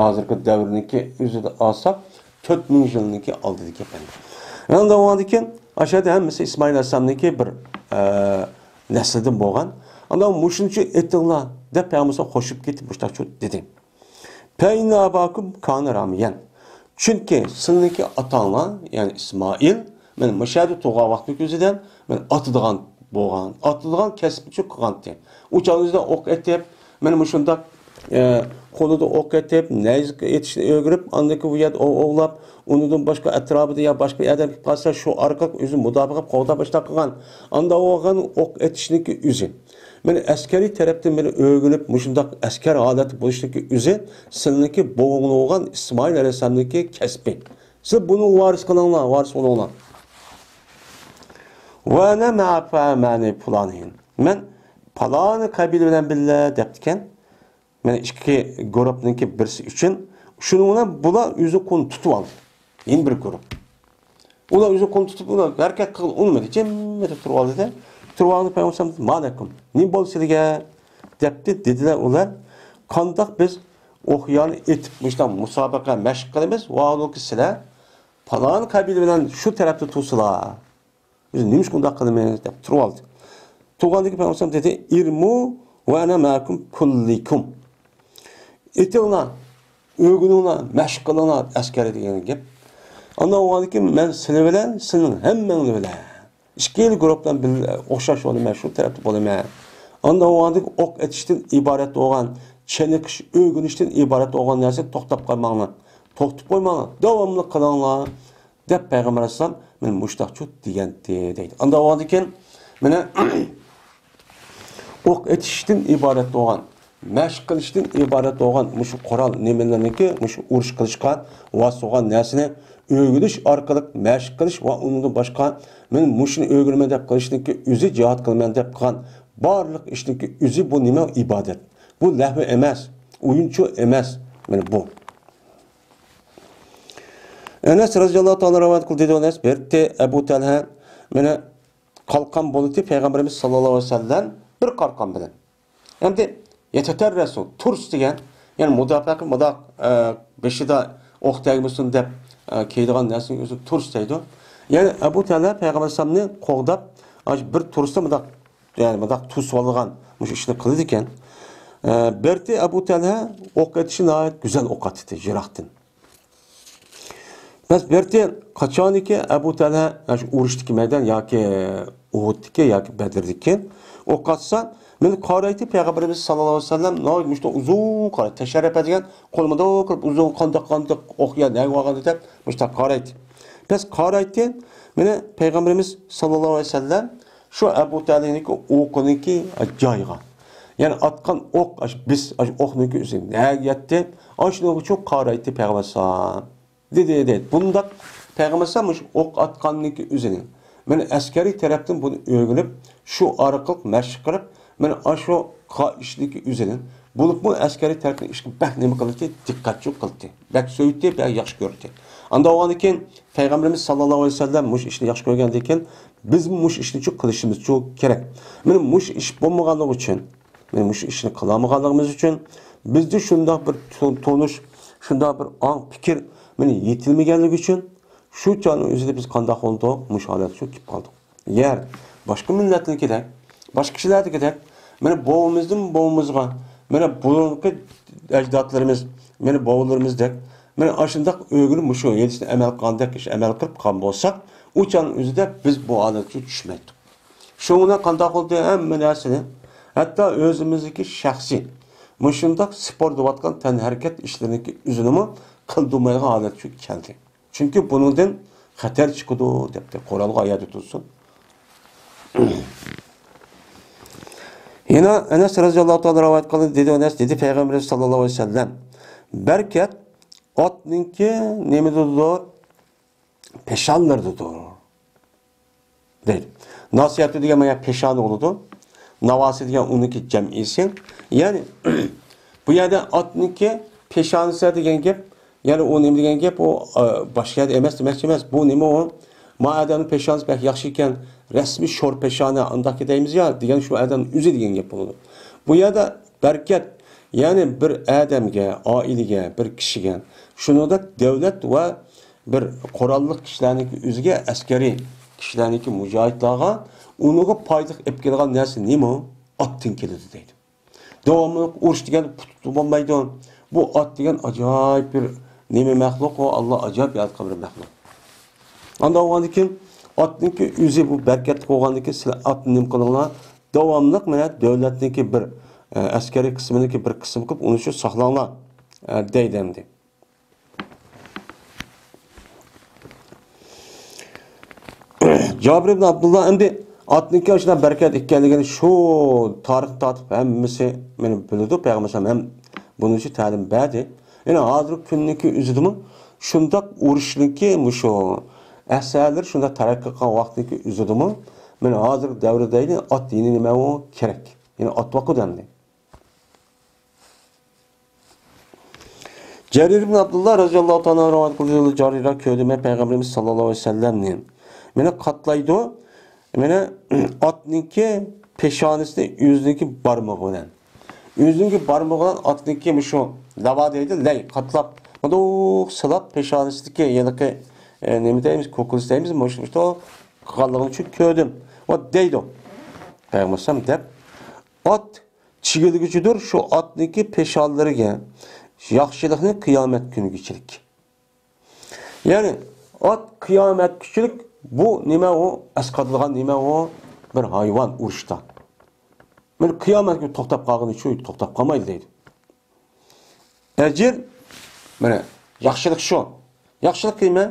ھازىرقى دەۋرنىڭكى ئۆزىدە ئالساق، تۆت مىڭ يىلنىڭكى ئالدىدىكى ئەپەندى. ئاندىن ئۇنىڭدىن كېيىن ئاشۇ يەردە ھەممىسى ئىسمائىل ئەلەيھىسسالامنىڭكى بىر، ئە، نەسلىدىن بولغان. ئاندىن مۇشۇنچە ئېتىڭلار دەپ پەيغەمبەر خوشۇپ كېتىپ مۇشۇنداق دېدى. «فەئىننە ئەباكۇم كانە رامىيەن.» چۈنكى سىلىنىڭكى ئاتاڭلار، يەنى ئىسمائىل، مانا مۇشۇ يەردە تۇرغان ۋاقتىنىڭ ئۆزىدە مانا ئاتىدىغان بولغان، ئاتىدىغان كەسىپنى قىلغانتى. ئۇ چاغدا ئۆزىدە ئوق ئېتىپ، مانا مۇشۇنداق، ئە، قولىدا ئوق ئېتىپ، نەيزە ئېتىشنى ئۆگىنىپ، ئاندىن كېيىن بۇ يەردە ئوق ئوۋلاپ، ئۇنىڭدىن باشقا ئەتراپىدا يا باشقا بىر ئادەم كېلىپ قالسا، شۇ ئارقىلىق ئۆزىنى مۇداپىئە قىلىپ قوغداپ باشلاپ قىلغان. ئاندا بولغان ئوق ئېتىشنىڭكى ئۆزى. مانا ئەسكەرىي تەرەپتىن مانا ئۆگىنىپ، مۇشۇنداق ئەسكەر ھالەتتە بولۇشنىڭكى ئۆزى سىلىنىڭكى بوۋاڭلار بولغان ئىسمائىل ئەلەيھىسسالامنىڭكى كەسپى. سىز بۇنى ۋارىس قىلىڭلار، ۋارىس بولۇڭلار. «ۋە ئەنە مەئە فەمەنى پۇلانىن.» مەن پالانى قەبىلە بىلەن بىللە دەپتىكەن. مەن ئىككى گۇرۇپنىڭكى بىرسى ئۈچۈن، شۇنىڭ بىلەن بۇلار ئۆزى قولنى تۇتۇپ ئالدى. يەنە بىر گۇرۇپ. ئۇلار ئۆزى قولنى تۇتۇپ، ئۇلار ھەرىكەت قىلغىلى ئۇنىمىدى. جىممىدە تۇرۇپ ئالدى-دە. تۇرۇپ ئالدى، پەيغەمبەر: «ما لەكۇم؟ نېمە بولدى سىلىگە؟» دەپتى. دېدىلەر ئۇلار: «قانداق بىز ئوقيانى ئېتىپ، مۇشۇنداق مۇسابىقە، مەشىق قىلىمىز، ۋاھالۇكى سىلەر پالان قەبىلە بىلەن شۇ تەرەپتە تۇرسىلا، بىز نېمىشقا ئۇنداق قىلىمىز؟» دەپ تۇرۇۋالدى. تۇرغاندىن كېيىن پەيغەمبەر دېدى: «ئىرمۇ ۋە ئەنە مەئەكۇم كۇللىكۇم.» ئېتىڭلار، ئۆگىنىڭلار، مەشىق قىلىڭلار ئەسكەرگە دېگەن گەپ. ئاندىن بولغاندىن كېيىن مەن سىلەر بىلەن، سىلەرنىڭ ھەممەڭلار بىلەن ئىككىلا گۇرۇپلار بىللە ئوخشاش بولىمەن، شۇ تەرەپتە بولىمەن. ئاندىن بولغاندىن كېيىن ئوق ئېتىشتىن ئىبارەت بولغان، چېنىقىش، ئۆگىنىشتىن ئىبارەت بولغان نەرسە توختاپ قالماڭلار. توختاپ قويماڭلار. داۋاملىق قىلىڭلار. دەپ پەيغەمبەر ئەلەيھىسسالام مانا مۇشۇنداق چۇت دېگەنتى دەيدۇ. ئاندىن بولغاندىن كېيىن مانا ئوق ئېتىشتىن ئىبارەت بولغان، مەشىق قىلىشتىن ئىبارەت بولغان مۇشۇ قورال نېمىلەرنىڭكى، مۇشۇ ئۇرۇش قىلىشقا ۋاسىتە بولغان نەرسىنى ئۆگىنىش ئارقىلىق مەشىق قىلىش ۋە ئۇنىڭدىن باشقا، مەن مۇشۇنى ئۆگىنىمەن دەپ قىلىشنىڭكى ئۆزى، جىھاد قىلىمەن دەپ قىلغان بارلىق ئىشنىڭكى ئۆزى بۇ نېمە؟ ئىبادەت. بۇ لەھۋ ئەمەس، ئويۇنچۇق ئەمەس. مانا بۇ. ئەنەس رەزىياللاھۇ تائالا رىۋايەت قىلدى، دېدى ئەنەس، بەرتى ئەبۇ تەلھە، مانا، قالقان بولدى پەيغەمبىرىمىز ساللاللاھۇ ئەلەيھى ۋەسەللەم بىر قالقان بىلەن. ئەمدى يەتەتەررەسۇ، تۇرس دېگەن، يەنى مۇداپىئە قىلىپ مۇنداق، ئە، بېشىدا ئوق تەگمىسۇن دەپ، ئە، كىيىدىغان نەرسىنىڭ ئۆزى تۇرس دەيدۇ. يەنى ئەبۇ تەلھە پەيغەمبەر ئەلەيھىسسالامنى قوغداپ، ئاشۇ بىر تۇرستا مۇنداق، يەنى مۇنداق توسۇۋالىدىغان مۇشۇ ئىشنى قىلىدىكەن. ئە، بەرتى ئەبۇ تەلھە ئوق ئېتىشى ناھايىتى گۈزەل ئوق ئاتىتتى يىراقتىن. بەس بەرتى قاچانكى ئەبۇ تەلھە، ئاشۇ ئۇرۇشتىكى مەيدان ياكى ئۇھۇدتىكى ياكى بەدردىكى ئوق ئاتسا، مانا قارايتتى پەيغەمبىرىمىز ساللاللاھۇ ئەلەيھى ۋەسەللەم ناھايىتى مۇشۇنداق ئۇزۇن قارا، تەشەررەپە دېگەن قولىمىدا كىرىپ ئۇزۇن قانداق قانداق ئوق يا نەگە بارغاندۇ دەپ مۇشۇنداق قارايتتى. بەس قارايتتى، مانا پەيغەمبىرىمىز ساللاللاھۇ ئەلەيھى ۋەسەللەم شۇ ئەبۇ تەلھىنىڭكى ئوقىنىڭكى جايىغا، يەنى ئاتقان ئوق، ئاشۇ بىس، ئاشۇ ئوقنىڭكى ئۆزى نەگە يەتتى، ئاشۇنىڭ ئۈچۈن قارايتتى پەيغەمبەر ئەلەيھىسسالام. دېدى، دەيدۇ. بۇنداق پەيغەمبەر ئەلەيھىسسالام مۇشۇ ئوق ئاتقاننىڭكى ئۆزىنى، مانا ئەسكەرىي تەرەپتىن بۇنى ئۆگىنىپ، شۇ ئارقىلىق مەشىق قىلىپ، مانا ئاشۇ قا-، ئىشنىڭكى ئۆزىنى، بولۇپمۇ ئەسكەرىي تەرەپتىن ئىشقا بەك نېمە قىلدى، دىققەتچىلىك قىلدى، بەك سۆيدى، بەك ياخشى كۆردى. ئانداق بولغاندىن كېيىن پەيغەمبىرىمىز ساللاللاھۇ ئەلەيھى ۋەسەللەم مۇشۇ ئىشنى ياخشى كۆرگەندىن كېيىن، بىزمۇ مۇشۇ ئىشنى شۇ قىلىشىمىز شۇ كېرەك. مانا مۇشۇ ئىش بولمىغانلىقى ئۈچۈن، مانا مۇشۇ ئىشنى قىلالمىغانلىقىمىز ئۈچۈن، بىزدە شۇنداق بىر تو-، تونۇش، شۇنداق بىر ئاڭ پىكىر، مانا يېتىلمىگەنلىكى ئۈچۈن، شۇ چاغنىڭ ئۆزىدە بىز قانداق بولدۇق؟ مۇشۇ ھالەتكە چۈشۈپ قالدۇق. يەر، باشقا مىللەتلەرنىڭكىدەك، باشقا كىشىلەردىكىدەك، مانا بوۋىمىزدىن بوۋىمىزغا، مانا بۇرۇنقى ئەجدادلىرىمىز، مانا بوۋىلىرىمىزدەك، مانا ئاشۇنداق ئۆگىنىپ، مۇشۇ ھەدىسنى ئەمەل قىلغاندەك ئىش ئەمەل قىلىپ قالغان بولساق، ئۇ چاغنىڭ ئۆزىدە بىز بۇ ھالەتكە چۈشمەيتتۇق. شۇڭا قانداق قىلدى؟ ھەممە نەرسىنى، ھەتتا ئۆزىمىزدىكى شەخسىي مۇشۇنداق سىپور دەۋاتقان تەنھەرىكەت ئىشلىرىنىڭكى ئۆزىنىمۇ قىلدۇرمايدىغان ھالەتكە كەلدى. چۈنكى بۇنىڭدىن خەتەر چىقىدۇ، دەپتۇ. قورالغا ئايەتتە تۇرسۇن. يەنە ئەنەس رەزىياللاھۇ تائالا رىۋايەت قىلدى، دېدى ئەنەس، دېدى پەيغەمبىرىمىز ساللاللاھۇ ئەلەيھى ۋەسەللەم، بەرىكەت ئاتنىڭكى نېمىدىدۇر؟ پېشانىلىرىدىدۇر. دەيدۇ. ناسىيەتۇ دېگەن مانا پېشانە بولىدۇ. ناۋاسى دېگەن ئۇنىڭكى جەمئىسى. يەنى، بۇ يەردە ئاتنىڭكى پېشانىسى دېگەن گەپ، يەنى ئۇ نېمە دېگەن گەپ؟ ئۇ، ئا، باشقا يەردە ئەمەس دېمەكچى ئەمەس. بۇ نېمە ئۇ؟ ما ئادەمنىڭ پېشانىسى بەك ياخشى ئىكەن، رەسمىي شور پېشانە، ئانداق دەيمىز يا، دېگەن شۇ ئادەمنىڭ ئۆزى دېگەن گەپ بولىدۇ. بۇ يەردە بەرىكەت، يەنى بىر ئادەمگە، ئائىلىگە، بىر كىشىگە، شۇنىڭدەك دۆلەت ۋە بىر قوراللىق كىشىلەرنىڭكى ئۆزىگە، ئەسكەرىي كىشىلەرنىڭكى، مۇجاھىدلارغا ئۇنىڭغا پايدا ئېلىپ كېلىدىغان نەرسە نېمە؟ ئاتتىن كېلىدۇ دەيدۇ. داۋاملىق ئۇرۇش دېگەن پۇتۇقتا بولمايدۇ. بۇ ئات دېگەن ئاجايىپ بىر نېمە مەخلۇق، ئۇ ئاللا ئاجايىپ ياراتقان بىر مەخلۇق. ئانداق بولغاندىن كېيىن ئاتنىڭكى ئۆزى بۇ بەرىكەتلىك بولغاندىن كېيىن سىلەر ئاتنى نېمە قىلىڭلار؟ داۋاملىق مانا دۆلەتنىڭكى بىر، ئە، ئەسكەرىي قىسمىنىڭكى بىر قىسمى قىلىپ ئۇنى شۇ ساقلاڭلار، ئە، دەيدۇ ئەمدى. جابىر ئىبن ئابدۇللا ئەمدى ئاتنىڭكى ئاشۇنداق بەرىكەت ئىكەنلىكىنى شۇ تارىخ تارتىپ ھەممىسى مانا بىلىدۇ، پەيغەمبەر ئەلەيھىسسالام ھەم بۇنىڭ ئۈچۈن تەلىم بەردى. يەنى ھازىرقى كۈننىڭكى ئۆزىدىمۇ شۇنداق ئۇرۇشنىڭكى مۇشۇ ئەسەرلىرى شۇنداق تەرەققىي قىلغان ۋاقىتنىڭكى ئۆزىدىمۇ مانا ھازىرقى دەۋردە دەيدۇ، ئات يەنە نېمە ئۇ؟ كېرەك. يەنە ئات باققۇ دەمدى. جەرىر ئىبن ئابدۇللا رەزىياللاھۇ تائالا ئەنھۇ رىۋايەت قىلدى، جەرىرگە كۆردۈم مەن پەيغەمبىرىمىز ساللاللاھۇ ئەلەيھى ۋەسەللەمنى. مانا قاتلايدۇ، مانا ئاتنىڭكى پېشانىسىنى ئۆزىنىڭكى بارمىقى بىلەن. ئۆزىنىڭكى بارمىقى بىلەن ئاتنىڭكى مۇشۇ لاۋا دەيدۇ، لەي قاتلاپ، مۇنداق سىلاپ پېشانىسىدىكى ھېلىقى، ئە، نېمە دەيمىز، كوكۇلىسى دەيمىز، مۇشۇ، مۇشۇ قالغىنىنى كۆردۈم. ۋە دەيدۇ. پەيغەمبەر ئەلەيھىسسالام دەپ، ئات چىگىلگۈچىدۇر شۇ ئاتنىڭكى پېشانىلىرىگە ياخشىلىقنى قىيامەت كۈنىگىچىلىك. يەنى ئات قىيامەتكىچىلىك بۇ نېمە ئۇ؟ ئەسقاتىدىغان نېمە ئۇ؟ بىر ھايۋان ئۇرۇشتا. مانا قىيامەت كۈنى توختاپ قالغىنى شۇ، توختاپ قالمايدۇ دەيدۇ. ئەجىر، مانا ياخشىلىق شۇ. ياخشىلىق دېمە.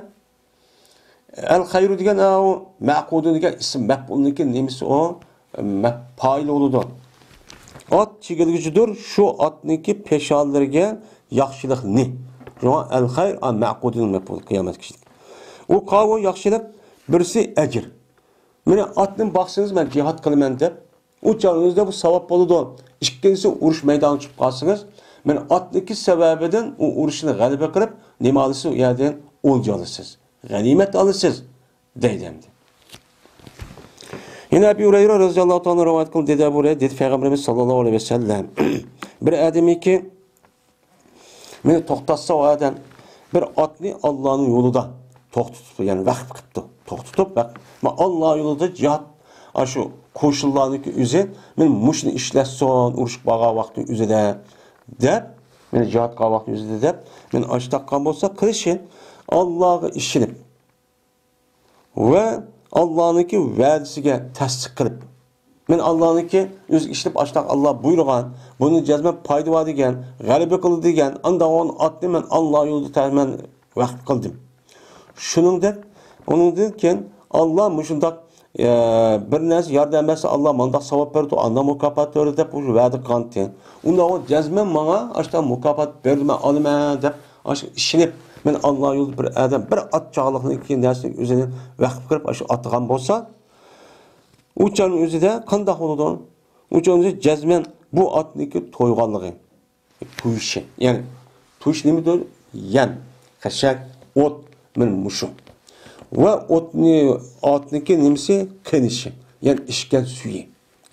ئەل خەيرۇ دېگەن ئاۋۇ مەقۇدۇ دېگەن ئىسىم مەپئۇلنىڭكى نېمىسى ئۇ؟ مەپ-، پائىلى بولىدۇ. ئات چىگىلگۈچىدۇر شۇ ئاتنىڭكى پېشانىلىرىگە ياخشىلىقنى. شۇڭا ئەل خەير، ئا، مەقۇدۇنىڭ مەپئۇلى قىيامەت كۈنى. ئۇ قاۋۇ ياخشىلىق، بىرسى ئەجىر. مانا ئاتنى باقسىڭىز، مەن جىھاد قىلىمەن دەپ، ئۇ چاغ ئۆزىدە بۇ ساۋاب بولىدۇ. ئىككىنچىسى ئۇرۇش مەيدانىغا چىقىپ قالسىڭىز، مانا ئاتنىڭكى سەۋەبىدىن ئۇ ئۇرۇشنى غەلىبە قىلىپ، نېمە ئالىسىز؟ ئۇ يەردىن ئولجا ئالىسىز. غەنىيمەت ئالىسىز. دەيدۇ ئەمدى. يەنە ئەبى ھۇرەيرە رەزىياللاھۇ تائالا رىۋايەت قىلدى، دېدى ئەبۇ ھۇرەيرە، دېدى پەيغەمبىرىمىز ساللاللاھۇ ئەلەيھى ۋەسەللەم، بىر ئادەمكى مېنى توختاتسا، ئۇ ئادەم بىر ئاتنى ئاللانىڭ يولىدا توختىتىپتۇ، يەنى ۋەقىپ قىپتۇ. توختىتىپ، ۋەقىپ. مانا ئاللا يولىدا جىھاد، ئاشۇ قوشۇنلارنىڭكى ئۆزى، مانا مۇشۇنى ئىشلەتسۇن، ئۇرۇشقا بارغان ۋاقىتنىڭ ئۆزىدە دەپ، مانا جىھادقا ۋاقىتنىڭ ئۆزىدە دەپ، مانا ئاشتاققان بولسا قىلىشى، ئاللاغا ئىشىنىپ، ۋە ئاللانىڭكى ۋەدىسىگە تەستىق قىلىپ، مەن ئاللانىڭكى ئۆزىگە ئىشىنىپ، ئاشتاق ئاللا بۇيرۇغان، بۇنىڭ جەزمەن پايدا بار دېگەن، غەلىبە قىلىدۇ دېگەن، ئانداق بولغان ئاتنى مەن ئاللا يولىدا تە-، مەن ۋەقىپ قىلدىم. شۇنىڭدەك، ئۇنىڭدىن كېيىن ئاللا مۇشۇنداق، ئە، بىر نەرسە ياردەم بەرسە، ئاللا مانداق ساۋاب بېرىدۇ، ئانداق مۇكاپات بېرىدۇ دەپ ئۇ ۋەدە قىلغانتى. ئۇنداق بولغان جەزمەن ماڭا ئاشتاق مۇكاپات بېرىدۇ، مەن ئالىمەن دەپ، ئاشۇ ئىشىنىپ، مەن ئاللا يولىدا بىر ئادەم، بىر ئات چاغلىقنىڭكى نەرسىنى ئۆزىنى ۋەقىپ قىلىپ، ئاشۇ ئاتىغان بولسا، ئۇ چاغنىڭ ئۆزىدە قانداق بولىدۇ؟ ئۇ چاغنىڭ ئۆزىدە جەزمەن بۇ ئاتنىڭكى تويغانلىقى، تويۇشى. يەنى تويۇش نېمىدۇر؟ يەم، خەشەك، ئوت، مانا مۇشۇ. ۋە ئوتنى، ئاتنىڭكى نېمىسى؟ قېنىشى. يەنى ئىچكەن سۈيى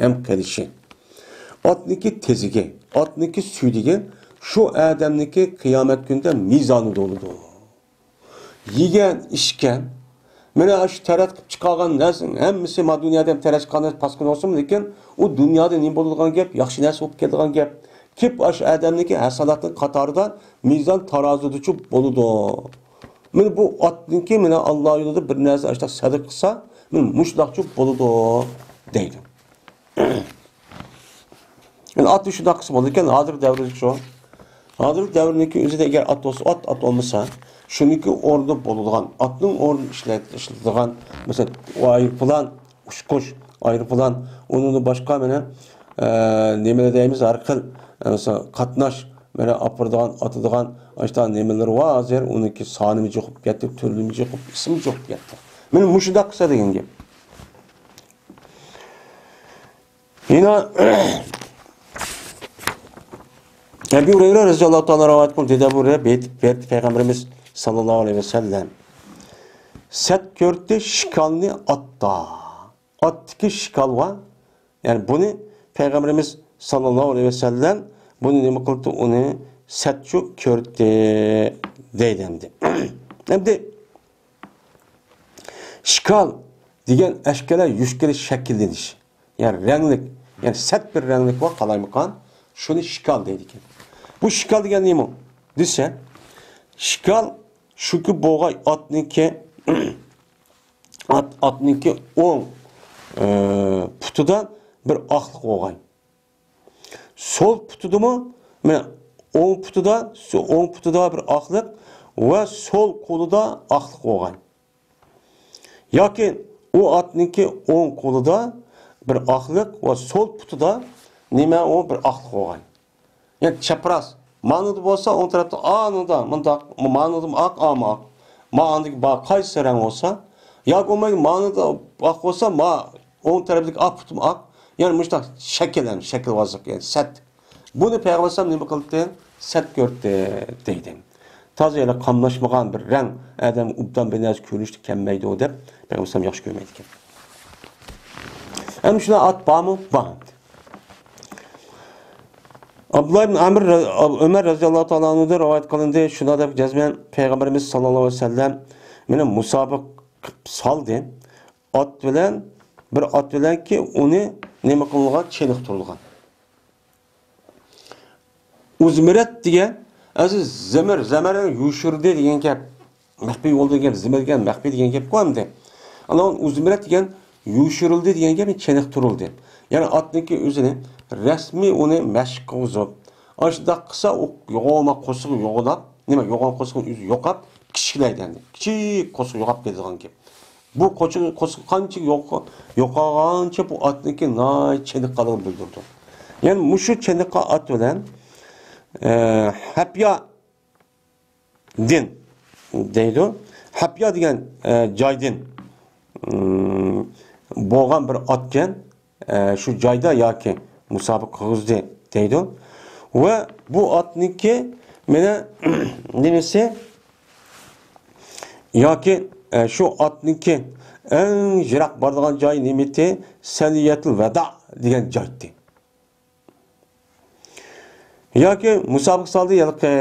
ھەم قېنىشى. ئاتنىڭكى تېزىكى، ئاتنىڭكى سۈيدۈكى شۇ ئادەمنىڭكى قىيامەت كۈنىدە مىزانى بولىدۇ. يېگەن، ئىچكەن، مانا شۇ تەرەت قىلىپ چىقارغان نەرسىنىڭ ھەممىسى ما دۇنيادا ھەم تەرەت چىققان نەرسە پاسكىنا بولسىمۇ، لېكىن ئۇ دۇنيادا نېمە بولىدىغان گەپ، ياخشى نەرسە بولۇپ كېلىدىغان گەپ. كېلىپ ئاشۇ ئادەمنىڭكى ھەسەناتنىڭ قاتارىدا مىزان تارازىدىچۇ بولىدۇ. مانا بۇ ئاتنىڭكى مانا ئاللا يولىدا بىر نەرسە ئاشۇنداق سەدىقە قىلسا، مانا مۇشۇنداقچۇ بولىدۇ دەيدۇ. ئەمدى ئاتنى شۇنداق قىلسا بولىدىكەن، ھازىرقى دەۋردىكى شۇ. ھازىرقى دەۋرنىڭكى ئۆزىدە ئەگەر ئات بولسا ئات، ئات بولمىسا، شۇنىڭكى ئورنىدا بولىدىغان، ئاتنىڭ ئورنىدا ئىشلەت-، ئىشلىتىدىغان، مەسىلەن، ئايروپىلان، ئۇچقۇچ، ئايروپىلان، ئۇنىڭدىن باشقا مانا، ئە، نېمىلەر دەيمىز، ھەر خىل، ئە، مەسىلەن، قاتناش، مانا ئاپىرىدىغان، ئاتىدىغان، ئاشۇنداق نېمىلىرى بار ھازىر، ئۇنىڭكى سانىمۇ جىق بولۇپ كەتتى، تۈرلىمۇ جىق بولۇپ، ئىسمىمۇ جىق بولۇپ كەتتى. مانا مۇشۇنداق قىلسا دېگەن گەپ. يەنە ئەبۇ ھۇرەيرە رەزىياللاھۇ تائالا رىۋايەت قىلدى، دېدى ئەبۇ ھۇرەيرە، بېيىت بەردى پەيغەمبىرىمىز ساللاللاھۇ ئەلەيھى ۋەسەللەم. سەت كۆردى شىكالنى ئاتتا. ئاتتىكى شىكال بار. يەنى بۇنى پەيغەمبىرىمىز ساللاللاھۇ ئەلەيھى ۋەسەللەم بۇنى نېمە قىلدى؟ ئۇنى سەتچۇ كۆردى دەيدۇ ئەمدى. ئەمدى شىكال دېگەن ئەشكەلە يۈز كېرە شەكىللىنىش. يەنى رەڭلىك، يەنى سەت بىر رەڭلىك بار قالايمىقان، شۇنى شىكال دەيدىكەن. بۇ شىكال دېگەن نېمە دېسە، شىكال شۇكى بولغاي ئاتنىڭكى، ئات، ئاتنىڭكى ئوڭ، ئە، پۇتىدا بىر ئاقلىق بولغاي. سول پۇتىدىمۇ، مانا، ئوڭ پۇتىدا، سو-، ئوڭ پۇتىدا بىر ئاقلىق ۋە سول قولىدا ئاقلىق بولغاي. ياكى ئۇ ئاتنىڭكى ئوڭ قولىدا بىر ئاقلىق ۋە سول پۇتىدا نېمە ئۇ بىر ئاقلىق بولغاي. يەنى چەپراس. مانىدا بولسا ئوڭ تەرەپتە ئانىدا مۇنداق، مانىدا ئاق، ئامۇ ئاق. ما ئاندىكى با قايسى رەڭ بولسا، ياكى بولمايدۇ، مانىدا ئاق بولسا، ما ئوڭ تەرىپىدىكى ئاق پۇتىمۇ ئاق. يەنى مۇشۇنداق شەكىل، يەنى شەكىلۋازلىق، يەنى سەت. بۇنى پەيغەمبەر ئەلەيھىسسالام نېمە قىلدى؟ سەت كۆردى دەيدۇ. تازا يەنە قاملاشمىغان بىر رەڭ ئادەمگە ئوبدان بىر نەرسە كۆرۈنۈشتە كەلمەيدۇ دەپ پەيغەمبەر ئەلەيھىسسالام ياخشى كۆرمەيدىكەن. ئەمدى شۇنداق ئات بارمۇ؟ بار. ئابدۇللا ئىبن ئامىر، ئۆمەر رەزىياللاھۇ تائالا ئەنھۇدىن رىۋايەت قىلىندى. شۇنداق دەپ جەزمەن پەيغەمبىرىمىز ساللاللاھۇ ئەلەيھى ۋەسەللەم مېنى مۇسابىقە قىلىپ سالدى. ئات بىلەن، بىر ئات بىلەنكى ئۇنى نېمە قىلىنغان؟ چېنىقتۇرۇلغان. ئۇزمىرەت دېگەن، ئەسلى زىمىر، زەمەرنىڭ يوشۇرۇلدى دېگەن گەپ. مەخپىي يولدا دېگەن، زىمىر دېگەن، مەخپىي دېگەن گەپكۇ ئەمدى. ئانا ئۇزمىرەت دېگەن يوشۇرۇلدى دېگەن گەپ، چېنىقتۇرۇلدى. يەنى ئاتنىڭكى ئۆزىنى رەسمىي ئۇنى مەشىق قىلغۇزۇپ، ئاشۇنداق قىلسا ئۇ يوغان قورسىقى يوغىناپ، نېمە، يوغان قورسىقىنىڭ ئۆزى يوقاپ، كىچىكلەيدۇ ئەمدى. كىچىك قورسىقى يوقاپ كېتىدىغان گەپ. بۇ قوچۇ-، قورسىقى قانچە يوق-، يوقالغانچە بۇ ئاتنىڭكى ناھايىتى چېنىققانلىقىنى بىلدۈرىدۇ. يەنى مۇشۇ چېنىققان ئات بىلەن، ئە، ھەپيا دىن دەيدۇ. ھەپيا دېگەن، ئە، جايدىن، ئىم، بولغان بىر ئاتكەن، ئە، شۇ جايدا ياكى مۇسابىقە قىلغۇزدى دەيدۇ. ۋە بۇ ئاتنىڭكى مانا نېمىسى ياكى، ئە، شۇ ئاتنىڭكى ئەڭ يىراق بارىدىغان جايى نېمىتى؟ سەنىيەتۇل ۋەدا دېگەن جايتى. ياكى مۇسابىقە سالدى، ھېلىقى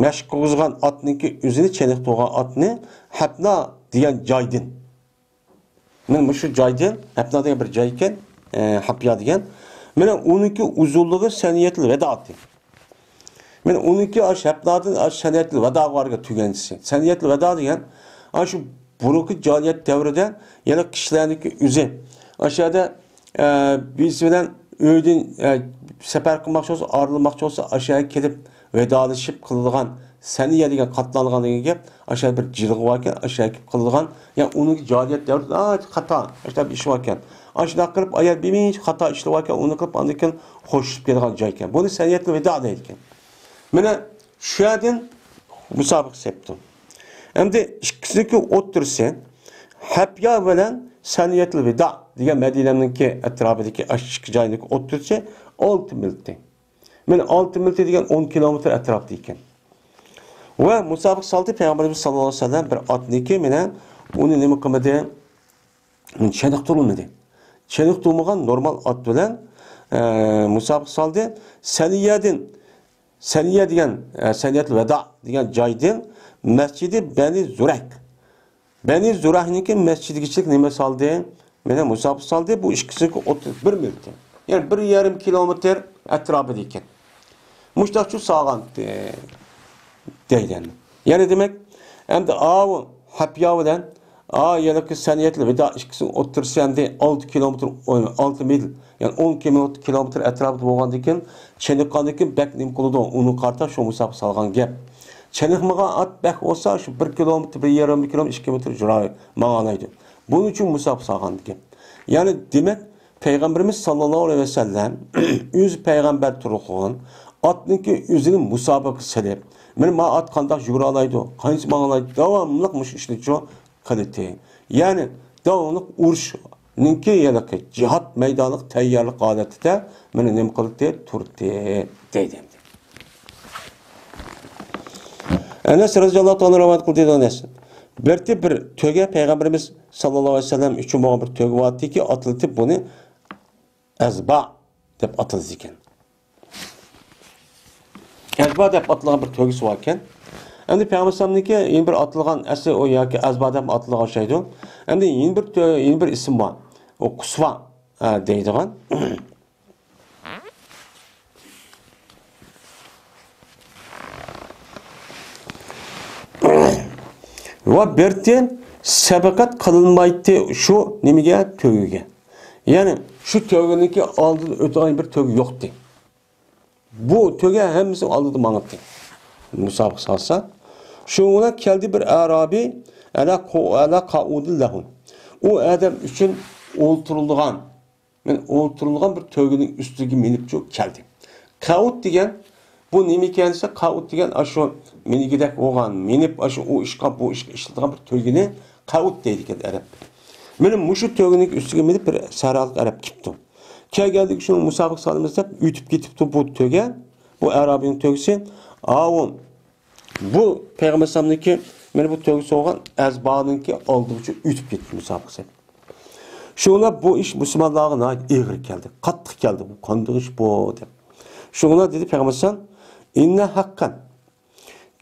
مەشىق قىلغۇزغان ئاتنىڭكى ئۆزىنى، چېنىقتۇرغان ئاتنى ھەپنا دېگەن جايدىن. مانا مۇشۇ جايدىن، ھەپنا دېگەن بىر جاي ئىكەن، ئە، ھەپيا دېگەن. مانا ئۇنىڭكى ئۇزۇنلۇقى سەنىيەتۇل ۋەدا ئاتى. مانا ئۇنىڭكى ئاشۇ ھەپنادىن ئاشۇ سەنىيەتۇل ۋەداغا بارغان تۈگەنچىسى. سەنىيەتۇل ۋەدا دېگەن، ئاشۇ بۇرۇنقى جاھىلىيەت دەۋرىدە يەنە كىشىلەرنىڭكى ئۆزى. ئاشۇ يەردە، ئە، بىرسى بىلەن ئۆيدىن، ئە، سەپەر قىلماقچى بولسا، ئايرىلماقچى بولسا، ئاشۇ يەرگە كېلىپ ۋېدالىشىپ قىلىدىغان، سەنىيە دېگەن قاتلانغان دېگەن گەپ، ئاشۇ يەردە بىر جىلغا باركەن، ئاشۇ يەرگە كېلىپ قىلىدىغان، يا ئۇنىڭكى جاھىلىيەت دەۋرىدە، ئا، خاتا، ئاشۇنداق بىر ئىش باركەن. ئاشۇنداق قىلىپ، ئايال بىر خاتا ئىشلىۋالكەن، ئۇنى قىلىپ، ئاندىن كېيىن خوشلىشىپ كېتىدىغان جايكەن. بۇنى سەنىيەتۇل ۋىدا دەيدىكەن. مانا شۇ يەردىن مۇسابىقە سەپتۇ. ئەمدى ئىككىسىنىڭكى ئوتتۇرىسى، ھەپيا بىلەن سەنىيەتۇل ۋىدا دېگەن مەدىنەنىڭكى ئەتراپىدىكى ئىككى جاينىڭكى ئوتتۇرىسى ئالتە مىل. مانا ئالتە مىل دېگەن ئون كىلومېتىر ئەتراپتا ئىكەن. ۋە مۇسابىقە سالدى پەيغەمبىرىمىز ساللاللاھۇ ئەلەيھى ۋەسەللەم بىر ئاتنىكى مانا ئۇنى نېمە قىلمىدى؟ چېنىقتۇرۇلمىدى. چېنىقتۇرمىغان نورمال ئات بىلەن، ئە، مۇسابىقە سالدى. سەنىيەدىن، سەنىيە دېگەن، ئە، سەنىيەتۇل ۋەدا دېگەن جايدىن مەسچىدى بەنى زۇرەك. بەنى زۇرەكنىڭكى مەسچىدىگىچىلىك نېمە سالدى؟ مانا مۇسابىقە سالدى. بۇ ئىككىسىنىڭكى ئوتتۇرىسى بىر مىل ئىكەن. يەنى بىر يېرىم كىلومېتىر ئەتراپىدا ئىكەن. مۇشتاقچۇ سالغانتى دەيدۇ. يەنى دېمەك، ئەمدى ئاۋۇ ھەپيا بىلەن ئا يەنىكى سەنىيەتۇل ۋىدا ئىككىسىنىڭ ئوتتۇرىسى ئەمدى ئالتە كىلومېتىر، ئالتە مىل، يەنى ئون كىلومېتىر ئەتراپىدا بولغاندىكىن، چېنىققاندىكىن بەك نېمە قىلىدۇ، ئۇنىڭغا قارىتا شۇ مۇسابىقە سالغان گەپ. چېنىقمىغان ئات بەك بولسا، شۇ بىر كىلومېتىر، بىر يېرىم كىلومېتىر، ئىككى مېتىر جۇرايى ماڭالايدۇ. بۇنىڭ ئۈچۈن مۇسابىقە سالغان گەپ. يەنى دېمەك، پەيغەمبىرىمىز ساللاللاھۇ ئەلەيھى ۋەسەللەم ئۆزى پەيغەمبەر تۇرغان ئاتنىڭكى ئۆزىنى مۇسابىقە سېلىپ، مانا ما ئات قانداق يۈگۈرەلەيدۇ، قانچە ماڭالايدۇ، داۋاملىق مۇشۇ ئىشنى شۇ قىلدى. يەنى داۋاملىق ئۇرۇشنىڭكى ھېلىقى جىھاد مەيدانىغا تەييارلىق ھالىتىدە مانا نېمە قىلدى، تۇردى دەيدۇ. ئەنەس رەزىياللاھۇ تائالا رىۋايەت قىلدى دەيدۇ ئەنەس. بىرتى بىر تۆگە پەيغەمبىرىمىز ساللاللاھۇ ئەلەيھى ۋەسەللەم ئۈچۈن بولغان بىر تۆگە بارتىكى، ئاتلىتىپ بۇنى ئەزبا دەپ ئاتىلىدىكەن. ئەزبا دەپ ئاتىلغان بىر تۆگىسى باركەن. ئەمدى پەيغەمبەر ئەلەيھىسسالامنىڭكى يەنە بىر ئاتىلغان ئەسلى ئۇ ياكى ئەزبا دەپ ئاتىلغان ئوخشايدۇ. ئەمدى يەنە بىر تۆ-، يەنە بىر ئىسىم بار. ئۇ قۇسۋا، ئە، دەيدىغان. ۋە بىرتىن سەبىقەت قىلىنمايتتى شۇ نېمىگە، تۆگىگە. يەنى شۇ تۆگىنىڭكى ئالدىدا ئۆتىدىغان بىر تۆگە يوقتى. بۇ تۆگە ھەممىسى ئالدىدا ماڭاتتى. مۇسابىقە سالسا، شۇنىڭ بىلەن كەلدى بىر ئەرابىي ئەلا قۇ-، ئەلا قائۇدىن لەھۇ. ئۇ ئادەم ئۈچۈن ئولتۇرۇلىدىغان، مەن ئولتۇرۇلغان بىر تۆگىنىڭ ئۈستىگە مىنىپ چۈشۈپ كەلدى. قەئۇد دېگەن بۇ نېمە ئىكەن دېسە، قەئۇد دېگەن ئاشۇ مىنىگۈدەك بولغان، مىنىپ ئاشۇ ئۇ ئىشقا، بۇ ئىشقا ئىشلىتىدىغان بىر تۆگىنى قەئۇد دەيدىكەن ئەرەب. مانا مۇشۇ تۆگىنىڭ ئۈستىگە مىنىپ بىر سەھرالىق ئەرەب كېپتۇ. كەلگەندىكى شۇنى مۇسابىقە سالىمىز دەپ ئۆتۈپ كېتىپتۇ بۇ تۆگە، بۇ ئەرابىينىڭ تۆگىسى. ئاۋۇ بۇ پەيغەمبەر ئەلەيھىسسالامنىڭكى مانا بۇ تۆگىسى بولغان ئەزبانىڭكى ئالدىمچە ئۆتۈپ كەتتى مۇسابىقىسى. شۇڭا بۇ ئىش مۇسۇلمانلارغا ناھايىتى ئېغىر كەلدى، قاتتىق كەلدى. بۇ قانداق ئىش بۇ دەپ. شۇڭا دېدى پەيغەمبەر ئەلەيھىسسالام، ئىننە ھەققەن،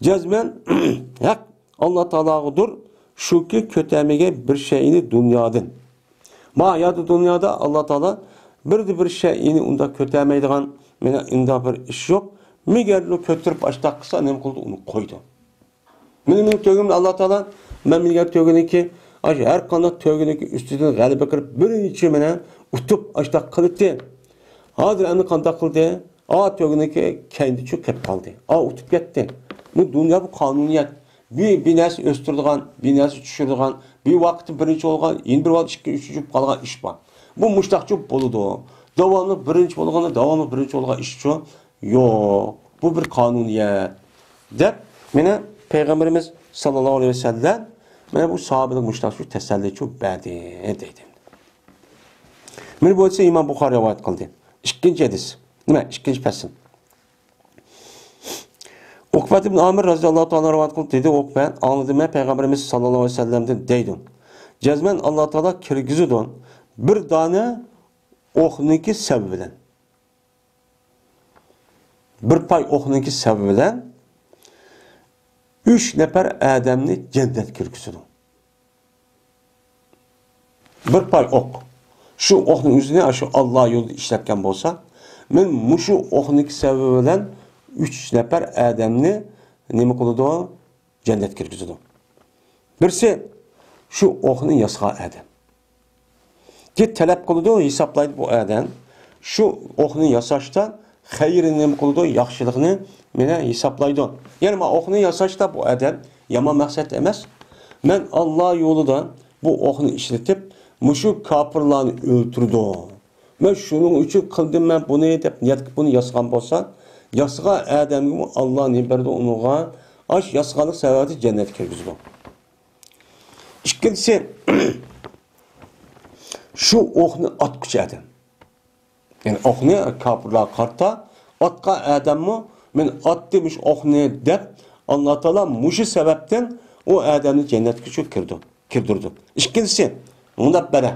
جەزمەن ھەق ئاللا تائالاغىدۇر، شۇكى كۆتەرمىگەن بىر شەيئىنى دۇنيادىن. ما يادا دۇنيادا ئاللا تائالا بىردە بىر شەيئىنى ئۇنداق كۆتەرمەيدىغان، مانا ئۇنداق بىر ئىش يوق. مەگەر كۆتۈرۈپ ئاشتاق قىلسا، نېمە قىلىدۇ؟ ئۇنى قويىدۇ. مېنىڭ، مېنىڭ تۆگىمنى ئاللا تائالا، مەن مىنگەن تۆگىنىڭكى، ئاشۇ ھەر قانداق تۆگىنىڭكى ئۈستىدىن غەلىبە قىلىپ، بىرىنچى مېنى ئۇتۇپ ئاشتاق قىلىتتى. ھازىر ئەمدى قانداق قىلدى؟ ئا تۆگىنىڭكى كەينىدە چۈ قېلىپ قالدى. ئا ئۇتۇپ كەتتى. بۇ دۇنيا، بۇ قانۇنىيەت. بىر، بىر نەرسە ئۆستۈرىدىغان، بىر نەرسە چۈشۈرىدىغان، بىر ۋاقىتتا بىرىنچى بولغان، يەنە بىر ۋاقىت ئىككى، ئۈچىنچى بولۇپ قالغان ئىش بار. بۇ مۇشتاقچۇ بولىدۇ. داۋاملىق بىرىنچى بولغاندا، داۋاملىق بىرىنچى بولغان ئىشچۇ يوق. بۇ بىر قانۇنىيەت. دەپ، مانا پەيغەمبىرىمىز ساللاللاھۇ ئەلەيھى ۋەسەللەم، مانا بۇ ساھابىلەرگە مۇشتاقچۇ تەسەللىچۇ بەردى، دەيدۇ. مانا بۇ ھەدىسنى ئىمام بۇخارى رىۋايەت قىلدى. ئىككىنچى ھەدىس. نېمە؟ ئىككىنچى پەسىل. ئۇقبەت ئىبن ئامىر رەزىياللاھۇ تائالا رىۋايەت قىلدى. دېدى ئۇقبە، ئاڭلىدىم مەن پەيغەمبىرىمىز ساللاللاھۇ ئەلەيھى ۋەسەللەمدىن دەيدۇ. جەزمەن ئاللا تائالا كىرگۈزىدۇ بىر دانە ئوقنىڭكى سەۋەبى بىلەن. بىر پاي ئوقنىڭكى سەۋەبى بىلەن ئۈچ نەپەر ئادەمنى جەننەتكە كىرگۈزىدۇ. بىر پاي ئوق. شۇ ئوقنىڭ ئۆزىنى شۇ ئاللا يولىدا ئىشلەتكەن بولسا، مەن مۇشۇ ئوقنىڭكى سەۋەبى بىلەن ئۈچ نەپەر ئادەمنى نېمە قىلىدۇ؟ جەننەتكە كىرگۈزىدۇ. بىرسى، شۇ ئوقنى ياسىغان ئادەم. كېيىن تەلەپ قىلىدۇ، ھېسابلايدۇ بۇ ئادەم. شۇ ئوقنى ياساشتا خەيرىنى نېمە قىلىدۇ؟ ياخشىلىقنى مانا ھېسابلايدۇ. يەنى ما ئوقنى ياساشتا بۇ ئادەم يامان مەقسەت ئەمەس. مەن ئاللا يولىدا بۇ ئوقنى ئىشلىتىپ، مۇشۇ كاپىرلارنى ئۆلتۈردۈم. مەن شۇنىڭ ئۈچۈن قىلدىم مەن بۇنى دەپ نىيەت قىلىپ بۇنى ياسىغان بولسا، ياسىغان ئادەمگىمۇ ئاللا نېمە بەردى ئۇنىڭغا؟ ئاش ياسىغانلىق سەۋەبىدىن جەننەتكە كىرگۈزىدۇ. ئىككىنچىسى، شۇ ئوقنى ئاتقۇچى ئادەم. يەنى ئوقنى كاپىرلارغا قارىتا ئاتقان ئادەممۇ، مەن ئاتتىم شۇ ئوقنى دەپ، ئاللا تائالا مۇشۇ سەۋەبتىن ئۇ ئادەمنى جەننەتكە شۇ كىردى، كىردۈردى. ئىككىنچىسى، مۇنداق بەرە.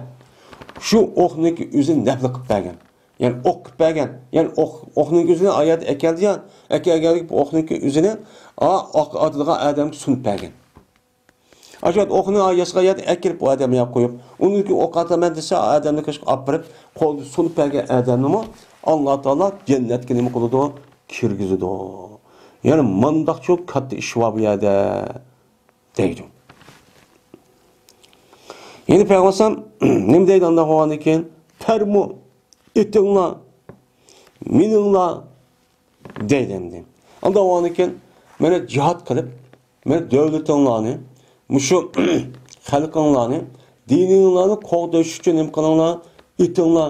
شۇ ئوقنىڭكى ئۆزىنى نەپلە قىلىپ بەرگەن. يەنى ئوق قىلىپ بەرگەن. يەنى ئوق، ئوقنىڭكى ئۆزىنى ئايەت ئەكەلدى يا، ئەكەلگەنلىكى بۇ ئوقنىڭكى ئۆزىنى، ئا، ئوق ئاتىدىغان ئادەمگە سۇنۇپ بەرگەن. ئاشۇ ئوقنى ياسىغان يەردە ئەكىرىپ ئۇ ئادەمگە قويۇپ، ئۇنىڭكى ئوق ئاتىمەن دېسە، ئادەمنى كاشقا ئاپىرىپ، قولىدا سۇنۇپ بەرگەن ئادەمنىمۇ ئاللا تائالا جەننەتكە نېمە قىلىدۇ؟ كىرگۈزىدۇ. يەنى مانداقچۇ كاتتا ئىش بار بۇ يەردە، دەيدۇ. يەنە پەيغەمبەر نېمە دەيدۇ ئانداق بولغاندىن كېيىن؟ پەرمۇ ئېتىڭلار، مىنىڭلار دەيدۇ ئەمدى. ئانداق بولغاندىن كېيىن، مانا جىھاد قىلىپ، مانا دۆلىتىڭلارنى، مۇشۇ خەلقىڭلارنى، دىنىڭلارنى قوغداش ئۈچۈن نېمە قىلىڭلار؟ ئېتىڭلار.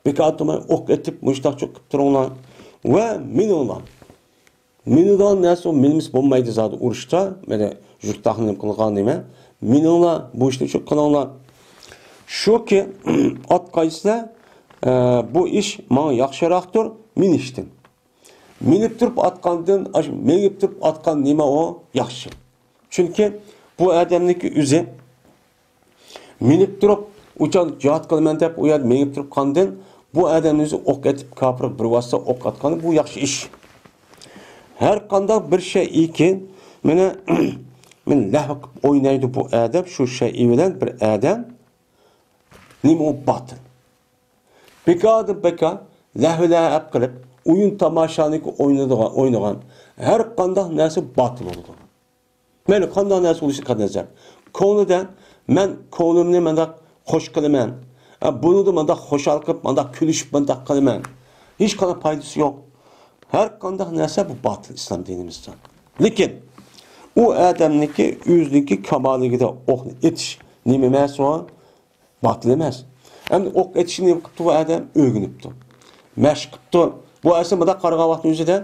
بىكار تۇرماي ئوق ئېتىپ، مۇشتاقچۇ قىلىپ تۇرۇڭلار. ۋە مىنىڭلار. مىنىدىغان نەرسە ئۇ مىنىمىس بولمايدۇ زادى ئۇرۇشتا. مانا يۇرتتاقنى نېمە قىلغان نېمە؟ مىنىڭلار، بۇ ئىشنى شۇ قىلىڭلار. شۇكى، ئاتقايسىلەر، ئە، بۇ ئىش ماڭا ياخشىراقتۇر مىنىشتىن. مىنىپ تۇرۇپ ئاتقاندىن، ئاشۇ مېڭىپ تۇرۇپ ئاتقان نېمە ئۇ ياخشى. چۈنكى بۇ ئادەمنىڭكى ئۆزى مىنىپ تۇرۇپ، ئۇچان جىھاد قىلىمەن دەپ، ئۇ يەردە مېڭىپ تۇرۇپ قاندىن، بۇ ئادەمنىڭ ئۆزى ئوق ئېتىپ، كاپىر بىر ۋاسىتە ئوق ئاتقاندا، بۇ ياخشى ئىش. ھەر قانداق بىر شەيئىكى، مانا، مانا لەھۋ قىلىپ ئوينايدۇ بۇ ئادەم، شۇ شەيئى بىلەن بىر ئادەم، نېمە ئۇ باتىل. بىكاردىن بىكار، لەھۋ لەئەب قىلىپ، ئويۇن تاماشانىكى ئوينىدىغان، ئوينىغان ھەر قانداق نەرسە باتىل بولىدۇ. مەيلى قانداق نەرسە بولۇشىغا قەتئىينەزەر. كۆڭلىدە مەن كۆڭلۈمنى مانداق خوش قىلىمەن. ھە، بۇنىڭدا مانداق خۇشال قىلىپ، مانداق كۈلۈشۈپ، مانداق قىلىمەن. ھېچقانداق پايدىسى يوق. ھەر قانداق نەرسە بۇ باتىل ئىسلام دىنىمىزدا. لېكىن ئۇ ئادەمنىڭكى ئۆزىنىڭكى كامالىگىدە ئوقنى ئېتىش نېمە ئەمەس ئۇ؟ باتىل ئەمەس. ئەمدى ئوق ئېتىشنى نېمە قىپتۇ بۇ ئادەم؟ ئۆگىنىپتۇ. مەشىق قىپتۇ. بۇ ئەسلى مۇنداق قارىغان ۋاقىتنىڭ ئۆزىدە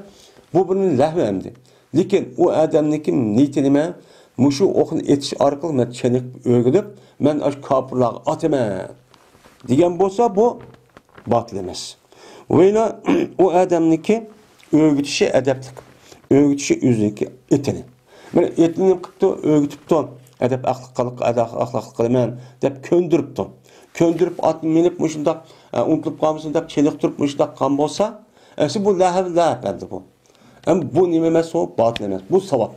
بۇ بىر لەھۋ ئەمدى. لېكىن ئۇ ئادەمنىڭكى نىيىتى نېمە؟ مۇشۇ ئوقنى ئېتىش ئارقىلىق مەن چېنىقىپ ئۆگىنىپ، مەن ئاشۇ كاپىرلارغا ئاتىمەن دېگەن بولسا، بۇ باتىل ئەمەس. ۋەيلا ئۇ ئادەمنىڭكى ئۆگىتىشى ئەدەپلىك، ئۆگىتىشى ئۆزىنىڭكى ئېتىنى. مانا ئېتىنى نېمە قىپتۇ؟ ئۆگىتىپتۇ. ئەدەپ ئەخلاق، ئەدەپ ئەخلاقلىق قىلىمەن دەپ كۆندۈرۈپتۇ. كۆندۈرۈپ ئاتنى مىنىپ مۇشۇنداق، ئە، ئۇنتۇلۇپ قالمىسۇن دەپ چېنىقتۇرۇپ مۇشۇنداق قىلغان بولسا، ئەسلى بۇ لەھۋ، لەھۋ ئەمدى بۇ. ئەمما بۇ نېمە ئەمەس ئۇ؟ باتىل ئەمەس. بۇ ساۋاب.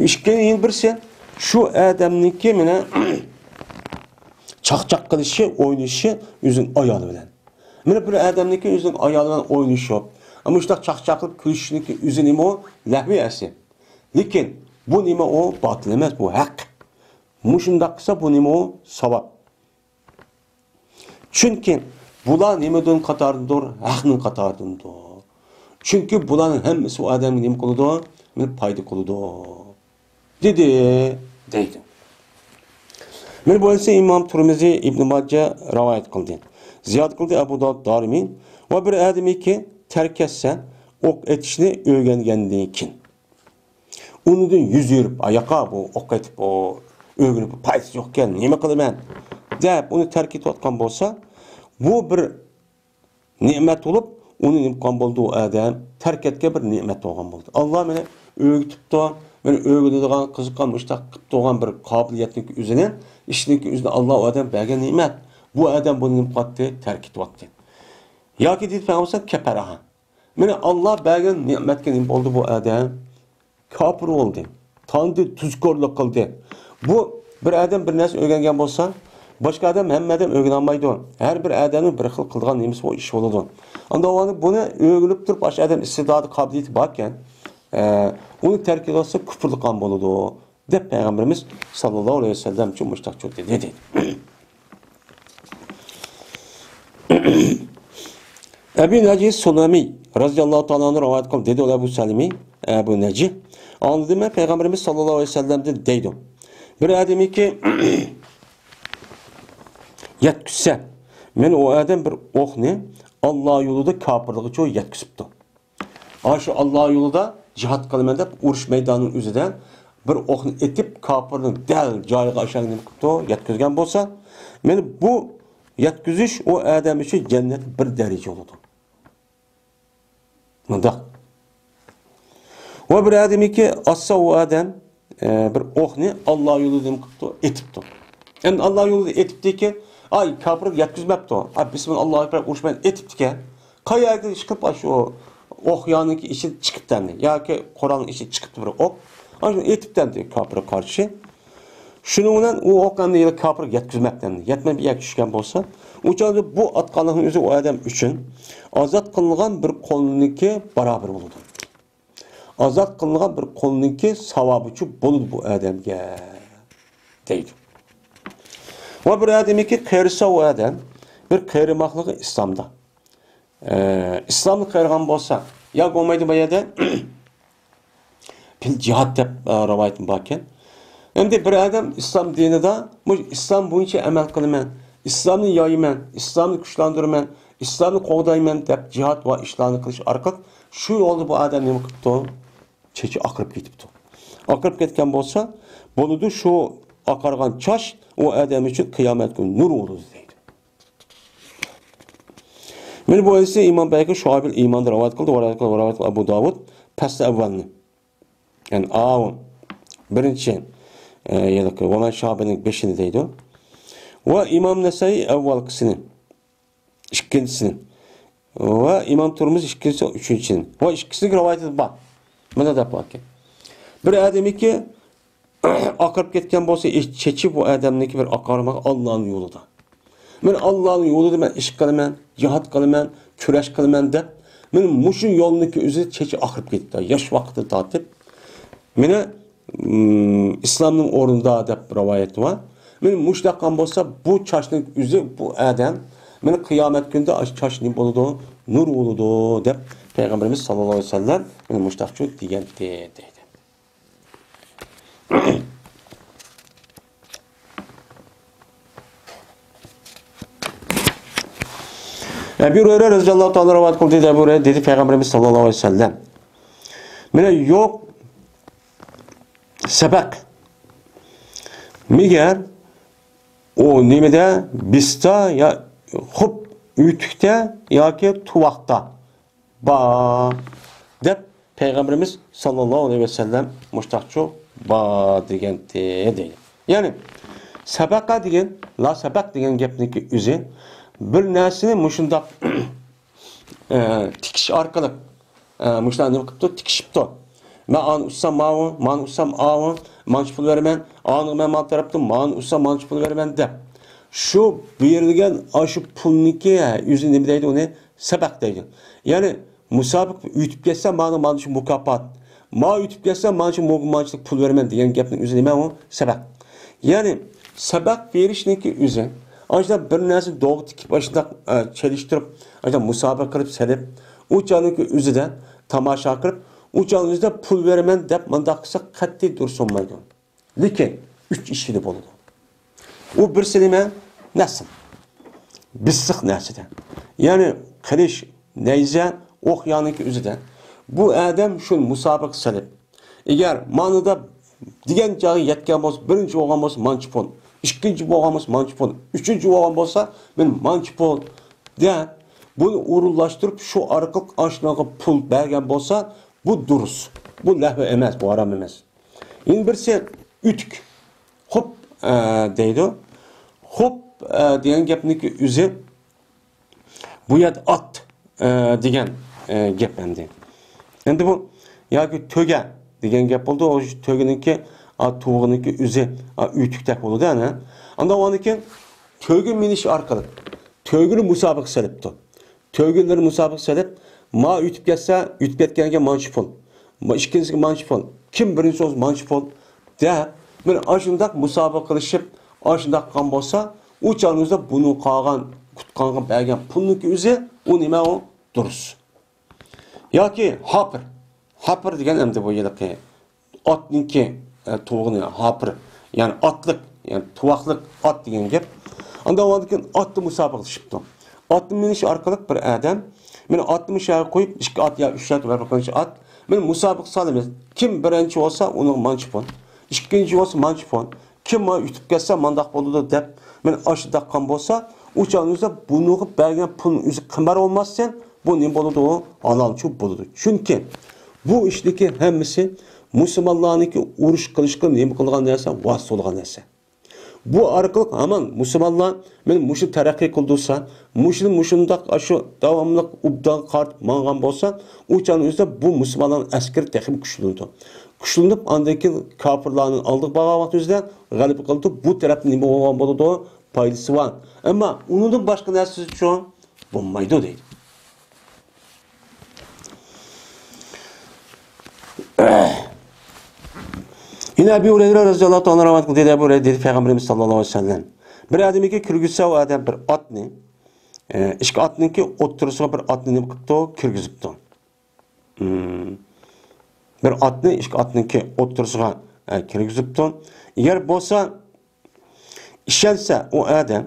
ئىككىنچى يەنە بىرسى، شۇ ئادەمنىڭكى مانا چاقچاق قىلىشى، ئوينىشى ئۆزىنىڭ ئايالى بىلەن. مانا بىر ئادەمنىڭكى ئۆزىنىڭ ئايالى بىلەن ئوينىشىپ، مۇشۇنداق چاقچاق قىلىپ كۈلۈشنىڭكى ئۆزى نېمە ئۇ؟ لەھۋى ئەسلى. لېكىن بۇ نېمە ئۇ؟ باتىل ئەمەس، بۇ ھەق. مۇشۇنداق قىلسا بۇ نېمە ئۇ؟ ساۋاب. چۈنكى بۇلار نېمىدىن قاتاردىندۇر؟ ھەقنىڭ قاتارىدىندۇر. چۈنكى بۇلارنىڭ ھەممىسى ئۇ ئادەمگە نېمە قىلىدۇ؟ مانا پايدا قىلىدۇ. دېدى، دەيدۇ. مانا بۇ ھەدىسنى ئىمام تۇرمىزى، ئىبن ماجە رىۋايەت قىلدى. زىيادە قىلدى ئەبۇ داۋۇد دارىمى. ۋە بىر ئادەمكى تەرك ئەتسە، ئوق ئېتىشنى ئۆگەنگەندىن كېيىن. ئۇنىڭدىن يۈز ئۆرۈپ، ئاياققا بۇ ئوق ئېتىپ، ئۇ ئۆگىنىپ پايدىسى يوقكەن، نېمە قىلىمەن دەپ ئۇنى تەرك ئېتىۋاتقان بولسا، بۇ بىر نېمەت بولۇپ، ئۇنى نېمە قىلغان بولدى ئۇ ئادەم؟ تەرك ئەتكەن بىر نېمەت بولغان بولدى. ئاللا مېنى ئۆگىتىپتۇ، مېنى ئۆگىنىدىغان، قىزىققان، مۇشۇنداق قىلىپ تۇرغان بىر قابىلىيەتنىڭكى ئۆزىنى، ئىشنىڭكى ئۆزىنى ئاللا ئۇ ئادەمگە بەرگەن نېمەت. بۇ ئادەم بۇنى نېمە قىلاتتى؟ تەرك ئېتىۋاتتى. ياكى دېدى پەيغەمبەر كەپەرەھا. مېنى ئاللا بەرگەن نېمەتكە نېمە بولدى بۇ ئادەم؟ كاپىر بولدى، تاندى، تۇزكورلۇق قىلدى. بۇ بىر ئادەم بىر نەرسە ئۆگەنگەن بولسا، باشقا ئادەم، ھەممە ئادەم ئۆگىنەلمەيدۇ. ھەر بىر ئادەمنىڭ بىر خىل قىلىدىغان نېمىسى بار، ئىشى بولىدۇ. ئاندا بۇنى ئۆگىنىپ تۇرۇپ، ئاشۇ ئادەم ئىستىداتى، قابىلىيىتى باركەن، ئە، ئۇنى تەرك قىلسا كۇپۇرلۇق قىلغان بولىدۇ، دەپ پەيغەمبىرىمىز ساللاللاھۇ ئەلەيھى ۋەسەللەم شۇ مۇشتاق چۆتتى دېدى. ئەبى نەجى سۇلەمى رەزىياللاھۇ تائالا ئەنھۇ رىۋايەت قىلدى، دېدى ئەبۇ سەلىمى، ئەبۇ نەجى. ئاڭلىدىم مەن پەيغەمبىرىمىز ساللاللاھۇ ئەلەيھى ۋەسەللەمدىن دەيدۇ. بىر ئادەمكى يەتكۈزسە، مەن ئۇ ئادەم بىر ئوقنى ئاللا يولىدا كاپىرلىقىچۇ يەتكۈزۈپتۇ. ئاشۇ ئاللا يولىدا جىھاد قىلىمەن دەپ ئۇرۇش مەيدانىنىڭ ئۆزىدە بىر ئوقنى ئېتىپ، كاپىرنىڭ دەل جايىغا ئاشۇ نېمە قىپتۇ، يەتكۈزگەن بولسا، مانا بۇ يەتكۈزۈش ئۇ ئادەم ئۈچۈن جەننەت بىر دەرىجە بولىدۇ. مۇنداق. ۋە بىر ئادەمكى ئاتسا ئۇ ئادەم، ئە، بىر ئوقنى ئاللا يولىدا نېمە قىپتۇ، ئېتىپتۇ. ئەمدى ئاللا يولىدا ئېتىپتىكەن، ئاي، كاپىرغا يەتكۈزمەپتۇ. ئاي، بىسمىللا، ئاللاھۇ ئەكبەر، ئۇرۇش بىلەن ئېتىپتىكەن. قايەرگە ئىشقىلىپ ئاشۇ ئوق يانىكى ئىچىدىن چىقىپتۇ ئەمدى. ياكى قورالنىڭ ئىچىدىن چىقىپتۇ بىر ئوق. ئاشۇنى ئېتىپتۇ ئەمدى كاپىرغا قارشى. شۇنىڭ بىلەن ئۇ ئوق ئەمدى يەنە كاپىرغا يەتكۈزمەپتۇ ئەمدى. يەتمەي بىر يەرگە چۈشكەن بولسا، ئۇ چاغدا بۇ ئاتقانلىقنىڭ ئۆزى ئۇ ئادەم ئۈچۈن ئازاد قىلىنغان بىر قۇلنىڭكى باراۋىرى بولىدۇ. ئازاد قىلىنغان بىر قۇلنىڭكى ساۋابىچۇ بولىدۇ بۇ ئادەمگە، دەيدۇ. ۋە بىر ئادەمكى قېرىسا ئۇ ئادەم، بىر قېرىماقلىقى ئىسلامدا. ئە، ئىسلامنى قېرىغان بولسا، يا بولمايدۇ بۇ يەردە پىل جىھاد دەپ، ئە، رىۋايەتمۇ باركەن. ئەمدى بىر ئادەم ئىسلام دىنىدا، مۇشۇ ئىسلام بويىچە ئەمەل قىلىمەن، ئىسلامنى يايىمەن، ئىسلامنى كۈچلەندۈرىمەن، ئىسلامنى قوغدايمەن دەپ جىھاد ۋە ئىشلارنى قىلىش ئارقىلىق شۇ يولدا بۇ ئادەم نېمە قىپتۇ؟ چېچى ئاقىرىپ كېتىپتۇ. ئاقىرىپ كەتكەن بولسا، بولىدۇ، شۇ ئاقارغان چاچ ئۇ ئادەم ئۈچۈن قىيامەت كۈنى نۇر بولىدۇ دەيدۇ. مانا بۇ ھەدىسنى ئىمام بەيھەقى شۇئەبۇل ئىماندا رىۋايەت قىلدى، رىۋايەت قىلدى ئەبۇ داۋۇد، پەسلى ئەۋۋەلنى. يەنى ئاۋۇ بىرىنچى، ئە، يەنى ۋەمەن شابىنىڭ بېشىنى دەيدۇ. ۋە ئىمام نەسەئى ئەۋۋەلقىسىنى، ئىككىنچىسىنى. ۋە ئىمام تۇرمۇز ئىككىنچىسى، ئۈچىنچىسىنى. ۋە ئىككىسىنىڭ رىۋايىتى بار. مۇنداق دەپ باركەن. بىر ئادەمنىڭكى ئاقىرىپ كەتكەن بولسا، ئېش-، چېچى بۇ ئادەمنىڭكى بىر ئاقارماق ئاللانىڭ يولىدا. مەن ئاللانىڭ يولىدا مەن ئىش قىلىمەن، جىھاد قىلىمەن، كۈرەش قىلىمەن دەپ، مەن مۇشۇ يولنىڭكى ئۆزىدە چېچى ئاقىرىپ كېتىپتۇ. ياش ۋاقتىدىن تارتىپ. مېنى، ئىم، ئىسلامنىڭ ئورنىدا دەپ رىۋايەت بار. مېنى مۇشۇنداق قىلغان بولسا، بۇ چاچنىڭ ئۆزى، بۇ ئادەم، مېنى قىيامەت كۈنىدە ئاشۇ چاچ نېمە بولىدۇ؟ نۇر بولىدۇ، دەپ پەيغەمبىرىمىز ساللاللاھۇ ئەلەيھى ۋەسەللەم مېنى مۇشۇنداق دېگەنتى، دەيدۇ. ئەبۇ ھۇرەيرە رەزىياللاھۇ تائالا رىۋايەت قىلدى، دېدى ئەبۇ ھۇرەيرە، دېدى پەيغەمبىرىمىز ساللاللاھۇ ئەلەيھى ۋەسەللەم. مانا يوق، سەبەق. مېگەر ئۇ نېمىدە، بىستا يا خۇپ ئۆتۈكتە ياكى تۇۋاقتا بار دەپ پەيغەمبىرىمىز ساللاللاھۇ ئەلەيھى ۋەسەللەم مۇشتاقچۇ بار دېگەنتى دەيدۇ. يەنى سەبەقە دېگەن، لا سەبەق دېگەن گەپنىڭكى ئۆزى بىر نەرسىنى مۇشۇنداق ئە، تىكىش ئارقىلىق، ئە، مۇشۇلار نېمە قىپتۇ؟ تىكىشىپتۇ. مەن ئانى ئۇتسام ماۋۇ، مانى ئۇتسام ئاۋۇ، مانچە پۇل بېرىمەن، ئانىغا مەن مانا تەرەپتىن مانى ئۇتسام مانچە پۇل بېرىمەن دەپ. شۇ بېرىلگەن ئاشۇ پۇلنىڭكى، ھە، ئۆزى نېمە دەيدۇ ئۇنى؟ سەبەق دەيدۇ. يەنى مۇسابىقە ئۆتۈپ كەتسە مانا، مانا شۇ مۇكاپات. ما ئۆتۈپ كەتسە مانا شۇ مۇ-، مانچىلىك پۇل بېرىمەن دېگەن گەپنىڭ ئۆزى نېمە ئۇ؟ سەبەق. يەنى سەبەق بېرىشنىڭكى ئۆزى. ئاشۇنداق بىر نەرسىنى دوغا تىكىپ، ئاشۇنداق، ئە، چېلىشتۇرۇپ، ئاشۇنداق مۇسابىقە قىلىپ سېلىپ، ئۇ چاغنىڭكى ئۆزىدە، تاماشا قىلىپ، ئۇ چاغنىڭ ئۆزىدە پۇل بېرىمەن دەپ مۇنداق قىلسا قەتئىي دۇرۇس بولمايدۇ. لېكىن ئۈچ ئىشىدا بولىدۇ. ئۇ بىرسى نېمە؟ نەسل. بىسسىق نەرسىدە. يەنى قىلىچ، نەيزە، ئوق يانىكى ئۆزىدە. بۇ ئادەم شۇ مۇسابىقە سېلىپ، ئەگەر مانىدا دېگەن جايغا يەتكەن بولسا، بىرىنچى بولغان بولسا مانچە پۇل، ئىككىنچى بولغان بولسا مانچە پۇل، ئۈچىنچى بولغان بولسا مەن مانچە پۇل دەپ، بۇنى ئورۇنلاشتۇرۇپ، شۇ ئارقىلىق ئاشۇنىڭغا پۇل بەرگەن بولسا، بۇ دۇرۇس. بۇ لەھۋ ئەمەس، بۇ ھارام ئەمەس. يەنە بىرسى ئۆتۈك. خوپ، ئە، دەيدۇ. خوپ، ئە، دېگەن گەپنىڭكى ئۆزى بۇ يەردە ئات، ئە، دېگەن، ئە، گەپ ئەمدى. ئەمدى بۇ ياكى تۆگە دېگەن گەپ بولدى. ئۇ تۆگىنىڭكى، ئا، تۇۋىقىنىڭكى ئۆزى، ئا، ئۆتۈكتەك بولىدۇ ئەنە. ئاندىن ئاندىن كېيىن تۆگە مىنىش ئارقىلىق تۆگىنى مۇسابىقە سېلىپتۇ. تۆگىلىرى مۇسابىقە سېلىپ، ما ئۆتۈپ كەتسە، ئۆتۈپ كەتكەنگە مانچە پۇل. ما ئىككىنچىسىگە مانچە پۇل. كىم بىرىنچى بولسا مانچە پۇل. دەپ، مانا ئاشۇنداق مۇسابىقە قىلىشىپ، ئاشۇنداق قىلغان بولسا، ئۇ چاغنىڭىزدا بۇنىڭ قالغان، ئۇتقانغا بەرگەن پۇلنىڭكى ئۆزى، ئۇ نېمە ئۇ؟ دۇرۇس. ياكى ھاپىر. ھاپىر دېگەن ئەمدى بۇ ھېلىقى ئاتنىڭكى، ئە، تۇۋىقىنى ھاپىر، يەنى ئاتلىق، يەنى تۇۋاقلىق ئات دېگەن گەپ. ئاندىن ئاندىن كېيىن ئاتتا مۇسابىقىلىشىپتۇ. ئاتنى مىنىش ئارقىلىق بىر ئادەم، مانا ئاتنى مۇشۇ يەرگە قويۇپ، ئىككى ئات يا ئۈچ ئات ۋە بىر قانچە ئات، مانا مۇسابىقە سالىمىز. كىم بىرىنچى بولسا، ئۇنىڭغا مانچە پۇل. ئىككىنچى بولسا مانچە پۇل. كىم مانا ئۆتۈپ كەتسە مانداق بولىدۇ دەپ، مانا ئاشۇنداق قىلغان بولسا، ئۇ چاغنىڭىزدا بۇنىڭغا بەرگەن پۇلنىڭ ئۆزى قىمار بولماستىن، بۇ نېمە بولىدۇ؟ ھالالچۇ بولىدۇ. چۈنكى بۇ ئىشنىڭكى ھەممىسى مۇسۇلمانلارنىڭكى ئۇرۇش قىلىشقا نېمە قىلغان نەرسە؟ ۋاسىتە بولغان نەرسە. بۇ ئارقىلىق ھامان مۇسۇلمانلار، مانا مۇشۇ تەرەققىي قىلدۇرسا، مۇشۇنى مۇشۇنداق ئاشۇ داۋاملىق ئوبدان قارىتىپ ماڭغان بولسا، ئۇ چاغنىڭ ئۆزىدە بۇ مۇسۇلمانلارنىڭ ئەسكىرى تېخىمۇ كۈچلىنىدۇ. كۈچلىنىپ، ئاندىن كېيىن كاپىرلارنىڭ ئالدىغا بارغان ۋاقتىمىزدا غەلىبە قىلىدۇ. بۇ تەرەپتىن نېمە بولغان بولىدۇ؟ پايدىسى بار. ئەمما ئۇنىڭدىن باشقا نەرسىچۇ؟ بولمايدۇ دەيدۇ. يەنە ئەبۇ ھۇرەيرە رەزىياللاھۇ تائالا رىۋايەت قىلدى، دېدى ئەبۇ ھۇرەيرە، دېدى پەيغەمبىرىمىز ساللاللاھۇ ئەلەيھى ۋەسەللەم، بىر ئادەمگە كىرگۈزسە، ئۇ ئادەم بىر ئاتنى، ئە، ئىككى ئاتنىڭكى ئوتتۇرىسىغا بىر ئاتنى نېمە قىپتۇ؟ كىرگۈزۈپتۇ. مم. بىر ئاتنى ئىككى ئاتنىڭكى ئوتتۇرىسىغا، ئە، كىرگۈزۈپتۇ. ئەگەر بولسا ئىشەنسە ئۇ ئادەم،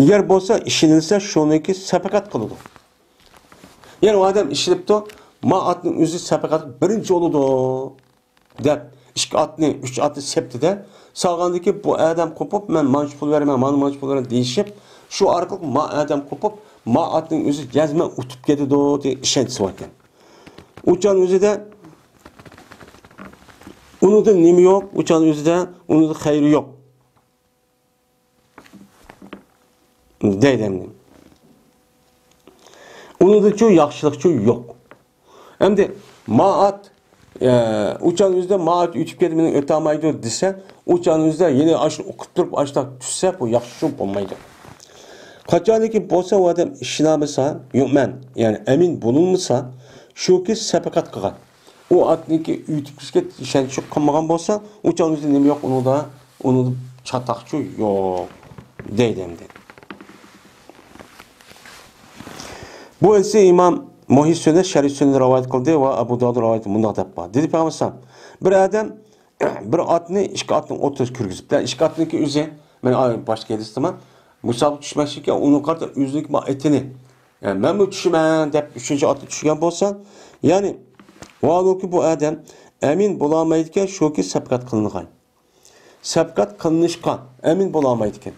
ئەگەر بولسا ئىشىنىلسە شۇنىڭكى سەپەقەت قىلىدۇ. يەنى ئۇ ئادەم ئىشىنىپتۇ، ما ئاتنىڭ ئۆزى سەپەقەت بىرىنچى بولىدۇ دەپ، ئىككى ئاتنى، ئۈچ ئاتنى سەپتىدە، سالغاندىكى بۇ ئادەم قوپۇپ، مەن مانچە پۇل بېرىمەن، مانا مانچە پۇل بېرىمەن دېيىشىپ، شۇ ئارقىلىق ما ئادەم قوپۇپ، ما ئاتنىڭ ئۆزى جەزمەن ئۇتۇپ كېتىدۇ دېگەن ئىشەنچىسى باركەن. ئۇ چاغنىڭ ئۆزىدە ئۇنىڭدا نېمە يوق؟ ئۇ چاغنىڭ ئۆزىدە ئۇنىڭدا خەيرى يوق. دەيدۇ ئەمدى. ئۇنىڭدىچۇ ياخشىلىقچۇ يوق. ئەمدى ما ئات، ئە، ئۇ چاغنىڭ ئۆزىدە ما ئات ئۆتۈپ كەتتى، مېنى ئۆتەلمەيدۇ دېسە، ئۇ چاغنىڭ ئۆزىدە يەنە ئاشۇنى ئوقۇپ تۇرۇپ، ئاشۇنداق چۈشسە، بۇ ياخشىچۇ بولمايدۇ. قاچانكى بولسا ئۇ ئادەم ئىشىنەلمىسە، يۇمەن، يەنى ئەمىن بولۇنمىسا، شۇكى سەپەقەت قىلغان. ئۇ ئاتنىڭكى ئۆتۈپ كېتىشكە ئىشەنچ قىلمىغان بولسا، ئۇ چاغنىڭ ئۆزىدە نېمە يوق ئۇنىڭدا؟ ئۇنىڭدا چاتاقچۇ يوق دەيدۇ ئەمدى. بۇ ھەدىسنى ئىمام مۇھيى سۈننە شەرھ سۈننىدە رىۋايەت قىلدى ۋە ئەبۇ داۋۇد رىۋايەت مۇنداق دەپ بار. دېدى پەيغەمبەر ئەلەيھىسسالام، بىر ئادەم بىر ئاتنى ئىككى ئاتنىڭ ئوتتۇرىسىغا كىرگۈزۈپ، يەنى ئىككى ئاتنىڭكى ئۆزى، مەن باشقا ھەدىستىمەن، مۇسابىقە چۈشمەسلىككە ئۇنىڭغا قارىتا ئۆزىنىڭكى ما ئېتىنى، يەنى مەنمۇ چۈشىمەن دەپ ئۈچىنچى ئاتقا چۈشكەن بولسا، يەنى ۋاھالۇكى، بۇ ئادەم ئەمىن بولالمايدىكەن، شۇكى سەپقەت قىلىنغان. سەپقەت قىلىنىشقا ئەمىن بولالمايدىكەن.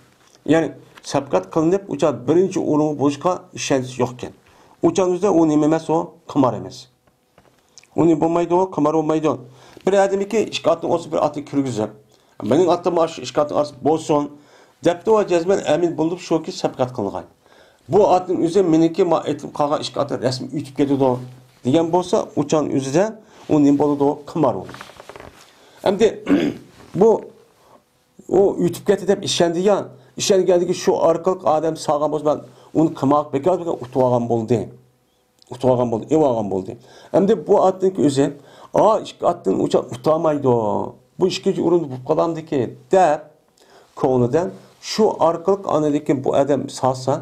يەنى سەپقەت قىلىنىپ، ئۇچا بىرىنچى ئورۇنغا بولۇشقا ئىشەنچ يوقكەن. ئۇچان ئۆزىدە ئۇ نېمە ئەمەس، ئۇ قىمار ئەمەس. ئۇنى بولمايدۇ، قىمار بولمايدۇ. بىر ئادەمكى ئىككى ئاتنى ئولسا بىر ئاتنى كىرگۈزۈپ، مېنىڭ ئاتنىم ئاشۇ ئىككى ئاتنىڭ ئارىسى بولسۇن، دەپتۇ ۋە جەزمەن ئەمىن بولۇپ شۇكى سەپقەت قىلغان. بۇ ئاتنىڭ ئۆزى مېنىڭكى، ما ئېتىپ قالغان ئىككى ئاتنىڭ رەسمى ئۆتۈپ كېتىدۇ، دېگەن بولسا، ئۇچان ئۆزىدە ئۇ نېمە بولىدۇ؟ قىمار بولىدۇ. ئەمدى بۇ ئۇ ئۆتۈپ كەتتى دەپ ئىشەندى يا، ئىشەنگەندىكى شۇ ئارقىلىق ئادەم سالغان بولسا، مەن ئۇنى قىمار قىلىپ بېكار ئۇتۇۋالغان بولدى. ئۇتۇۋالغان بولدى، ئېۋالغان بولدى. ئەمدى بۇ ئاتنىڭكى ئۆزى، ئا، ئىككى ئاتتىن ئۇچان ئۇتالمايدۇ. بۇ ئىككىنچى ئورۇندا بولۇپ قالامدىكى دەپ، كۆڭلىدە شۇ ئارقىلىق ئاندىن كېيىن بۇ ئادەم سالسا،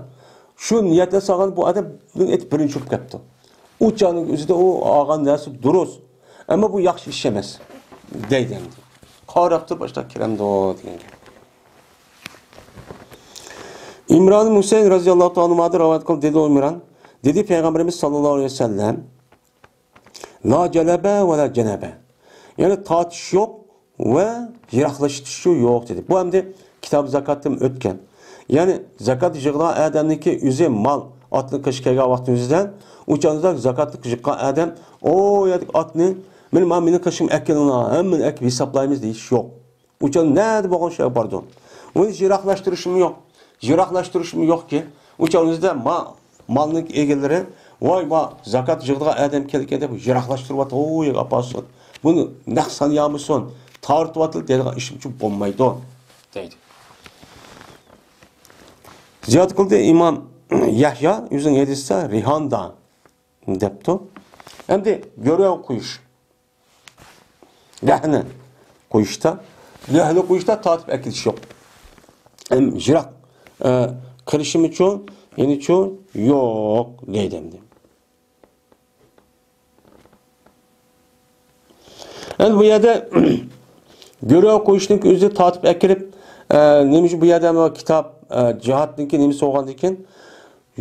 شۇ نىيەتتە سالغان بۇ ئادەم بىرىنچى بولۇپ كەپتۇ. ئۇ چاغنىڭ ئۆزىدە ئۇ ئالغان نەرسە دۇرۇس. ئەمما بۇ ياخشى ئىش ئەمەس. دەيدۇ ئەمدى. قاراپ تۇرۇپ باشلاپ كىرەمدۇ دېگەن گەپ. ئىمران ھۈسەيىن رەزىياللاھۇ تائالا ئەنھۇدىن رىۋايەت قىلدى، دېدى ئۇ ئىمران. دېدى پەيغەمبىرىمىز ساللاللاھۇ ئەلەيھى ۋەسەللەم، لا جەلەبە ۋە لا جەنەبە. يەنى تارتىش يوق ۋە يىراقلىشىشى يوق دېدى. بۇ ئەمدى كىتاب زاكاتتىن ئۆتكەن. يەنى زاكات يىغىدىغان ئادەمنىڭكى ئۆزى مال، ئاتنى قىلىش كەلگەن ۋاقتىنىڭ ئۆزىدە، ئۇ چاغدا زاكاتنى يىغقان ئادەم، ئۇ يەردىكى ئاتنى، مېنى، مانا مېنىڭ قىلىشىمنى ئەكېلىڭلار، ھەممىنى ئەكىلىپ ھېسابلايمىز دېيىش يوق. ئۇ چاغ نەدە بولغان شۇ بارىدۇ. ئۇنى يىراقلاشتۇرۇشمۇ يوق. يىراقلاشتۇرۇشمۇ يوقكى. ئۇ چاغ ئۆزىدە ما-، مالنىڭ ئىگىلىرى، ۋاي، ما زاكات يىغىدىغان ئادەم كەلگەن دەپ يىراقلاشتۇرۇۋاتىدۇ، ئۇ يەرگە ئاپارسۇن. بۇنى نەق سانىيالمىسۇن، تارتىۋاتىدۇ دەيدىغان ئىشمۇ بولمايدۇ، دەيدۇ. زىيادە قىلدى ئىمام يەھيا ئۆزىنىڭ ھەدىسىدە رىھاندا دەپتۇ. ئەمدى گۆرۈ قويۇش. لەھنى قويۇشتا، لەھنى قويۇشتا تارتىپ ئەكېلىش يوق. ئەم، يىراق، ئە، قىلىشىمىچۇ، يەنىچۇ يوق دەيدۇ ئەمدى. ئەمدى بۇ يەردە گۆرۈ قويۇشنىڭ ئۆزى تارتىپ ئەكېلىپ، ئە، نېمە ئۈچۈن بۇ يەردە مانا كىتاب، ئە، جىھادنىڭكى نېمىسى بولغاندىكىن،